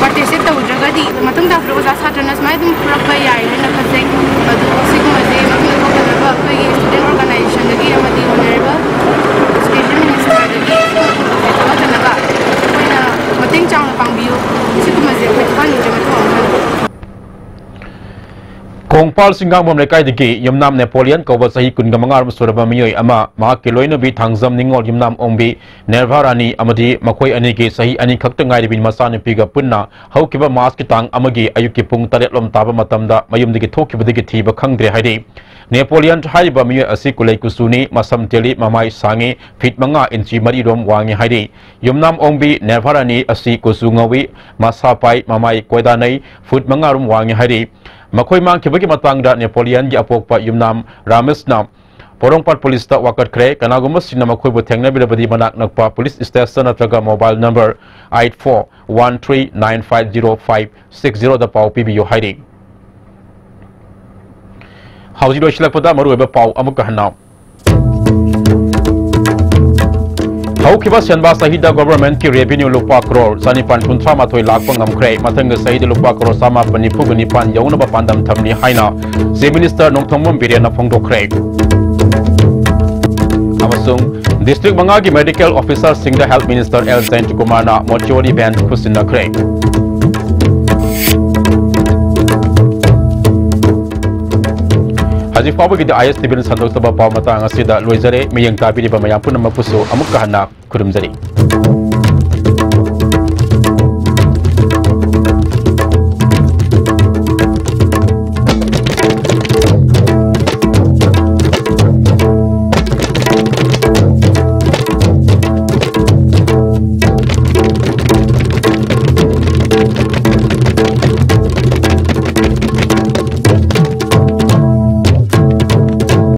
participate ꯇꯧꯗ꯭ꯔꯒꯗꯤ ꯃꯇꯨꯡ ꯇꯥꯔꯛꯄꯗ ꯑꯣꯖꯥ ꯁꯥꯇ꯭ꯔꯅ ꯁꯨꯃꯥꯏꯅ ꯑꯗꯨꯝ ꯐꯨꯔꯛꯄ ꯌꯥꯏ ꯍꯥꯏꯅ ꯈꯟꯖꯩ꯫ ꯑꯗꯨ ꯁꯤꯒꯨꯝꯕꯁꯦ ꯃꯇꯨꯡꯗ ꯊꯣꯛꯇꯅꯕ ꯑꯩꯈꯣꯏꯒꯤ student organizationꯗꯒꯤ ꯑꯃꯗꯤ Honourable Education Ministerꯗꯒꯤ ꯊꯣꯛꯂꯛꯇꯅꯕ ꯑꯩꯈꯣꯏꯅ ꯃꯇꯦꯡ ꯆꯥꯎꯅ ꯄꯥꯡꯕꯤꯌꯨ꯫ ꯁꯤꯒꯨꯝꯕꯁꯦ ꯑꯩꯈꯣꯏ ꯊꯣꯛꯍꯟꯅꯤꯡꯗ꯭ꯔꯦ ꯃꯇꯨꯡ ꯑꯃꯨꯛ ꯍꯟꯅ꯫ ꯀꯣꯡꯄꯥꯜ ꯁꯤꯡꯒꯥꯡꯕꯝ ꯂꯩꯀꯥꯏꯗꯒꯤ ꯌꯨꯝꯅꯥꯝ ꯅꯦꯄꯣꯂꯤꯌꯟ ꯀꯧꯕ ꯆꯍꯤ ꯀꯨꯟꯒ ꯃꯉꯥ ꯁꯨꯔꯕ ꯃꯤꯑꯣꯏ ꯑꯃ ꯃꯍꯥꯛꯀꯤ ꯂꯣꯏꯅꯕꯤ ꯊꯥꯡꯖꯝ ꯅꯤꯉꯣꯜ ꯌꯨꯝꯅꯥꯝ ꯑꯣꯡꯕꯤ ꯅꯦꯔꯚꯥ ꯔꯥꯅꯤ ꯑꯃꯗꯤ ꯃꯈꯣꯏ ꯑꯅꯤꯒꯤ ꯆꯍꯤ ꯑꯅꯤ ꯈꯛꯇ ꯉꯥꯏꯔꯤꯕꯤ ꯃꯆꯥꯅꯨꯄꯤꯒ ꯄꯨꯟꯅ ꯍꯧꯈꯤꯕ ꯃꯥꯔꯆꯀꯤ ꯇꯥꯡ ꯑꯃꯒꯤ ꯑꯌꯨꯛꯀꯤ ꯄꯨꯡ ꯇꯔꯦꯠ ꯂꯣꯝ ꯇꯥꯕ ꯃꯇꯝꯗ ꯃꯌꯨꯝꯗꯒꯤ ꯊꯣꯛꯈꯤꯕꯗꯒꯤ ꯊꯤꯕ ꯈꯪꯗ꯭ꯔꯦ ꯍꯥꯏꯔꯤ꯫ ꯅꯦꯄꯣꯂꯤꯌꯟ ꯍꯥꯏꯔꯤꯕ ꯃꯤꯑꯣꯏ ꯑꯁꯤ ꯀꯨꯂꯩ ꯀꯨꯆꯨꯅꯤ, ꯃꯁꯝ ꯇꯦꯜꯂꯤ, ꯃꯃꯥꯏ ꯁꯥꯡꯉꯤ, ꯐꯤꯠ ꯃꯉꯥ ꯏꯟꯆꯤ ꯃꯔꯤ ꯔꯣꯝ ꯋꯥꯡꯉꯤ ꯍꯥꯏꯔꯤ꯫ ꯌꯨꯝꯅꯥꯝ ꯑꯣꯡꯕꯤ ꯅꯦꯔꯚꯥ ꯔꯥꯅꯤ ꯑꯁꯤ ꯀꯨꯆꯨ ꯉꯧꯏ, ꯃꯁꯥ ꯄꯥꯏ, ꯃꯃꯥꯏ ꯀꯣꯏꯗꯥꯅꯩ, ꯐꯨꯠ ꯃꯉꯥ ꯔꯣꯝ ꯋꯥꯡꯉꯤ ꯍꯥꯏꯔꯤ꯫ ꯃꯈꯣꯏ ꯃꯥꯡꯈꯤꯕꯒꯤ ꯃꯇꯥꯡꯗ ꯅꯦꯄꯣꯂꯤꯌꯟꯒꯤ ꯑꯄꯣꯛꯄ ꯌꯨꯝꯅꯥꯝ ꯔꯥꯃꯦꯁꯅ ꯄꯣꯔꯣꯝꯄꯥꯠ ꯄꯨꯂꯤꯁꯇ ꯋꯥꯀꯠꯈ꯭ꯔꯦ꯫ ꯀꯅꯥꯒꯨꯝꯕꯁꯤꯡꯅ ꯃꯈꯣꯏꯕꯨ ꯊꯦꯡꯅꯕꯤꯔꯕꯗꯤ ꯃꯅꯥꯛ ꯅꯛꯄ ꯄꯨꯂꯤꯁ ꯁ꯭ꯇꯦꯁꯟ ꯅꯠꯇ꯭ꯔꯒ mobile number eight four one three nine five zero five six zero ꯗ ꯄꯥꯎ ꯄꯤꯕꯤꯌꯨ ꯍꯥꯏꯔꯤ꯫ ꯍꯧꯖꯤꯛ ꯂꯣꯏꯁꯤꯜꯂꯛꯄꯗ ꯃꯔꯨꯑꯣꯏꯕ ꯄꯥꯎ ꯑꯃꯨꯛꯀ ꯍꯟꯅ꯫ ꯍꯧꯈꯤꯕ ꯁꯦꯟꯕꯥ ꯆꯍꯤꯗ ꯒꯣꯚꯔꯟꯃꯦꯟꯠꯀꯤ ꯔꯦꯚꯤꯅ꯭ꯌꯨ ꯂꯨꯄꯥ ꯀ꯭ꯔꯣꯔ ꯆꯅꯤꯄꯥꯟ ꯀꯨꯟꯊ꯭ꯔꯥ ꯃꯥꯊꯣꯏ ꯂꯥꯛꯄ ꯉꯝꯈ꯭ꯔꯦ꯫ ꯃꯊꯪꯒꯤ ꯆꯍꯤꯗ ꯂꯨꯄꯥ ꯀ꯭ꯔꯣꯔ ꯆꯥꯃꯥꯄꯟ ꯅꯤꯐꯨꯒ ꯅꯤꯄꯥꯟ ꯌꯧꯅꯕ ꯄꯥꯟꯗꯝ ꯊꯝꯂꯤ ꯍꯥꯏꯅ ꯆꯤꯐ ꯃꯤꯅꯤꯁꯇꯔ ꯅꯣꯡꯊꯣꯝꯕꯝ ꯕꯤꯔꯦꯟꯅ ꯐꯣꯡꯗꯣꯛꯈ꯭ꯔꯦ꯫ ꯑꯃꯁꯨꯡ ꯗꯤꯁꯇ꯭ꯔꯤꯛ ꯃꯉꯥꯒꯤ ꯃꯦꯗꯤꯀꯦꯜ ꯑꯣꯐꯤꯁꯔꯁꯤꯡꯗ ꯍꯦꯜꯊ ꯃꯤꯅꯤꯁꯇꯔ ꯑꯦꯜ ꯖꯌꯟꯇꯀꯨꯃꯥꯔꯅ ꯃꯣꯔꯆꯨꯋꯥꯔꯤ ꯚꯦꯟ ꯈꯨꯠꯁꯤꯟꯅꯈ꯭ꯔꯦ꯫ ꯍꯧꯖꯤꯛ ꯐꯥꯎꯕꯒꯤꯗꯤ ꯑꯥꯏ ꯑꯦꯁ ꯇꯤ ꯚꯤꯅ ꯁꯟꯗꯣꯛꯆꯕ ꯄꯥꯎ ꯃꯇꯥꯡ ꯑꯁꯤꯗ ꯂꯣꯏꯖꯔꯦ꯫ ꯃꯤꯠꯌꯦꯡ ꯇꯥꯕꯤꯔꯤꯕ ꯃꯌꯥꯝ ꯄꯨꯝꯅꯃꯛꯄꯨꯁꯨ ꯑꯃꯨꯛꯀ ꯍꯟꯅ ꯈꯨꯔꯨꯝꯖꯔꯤ꯫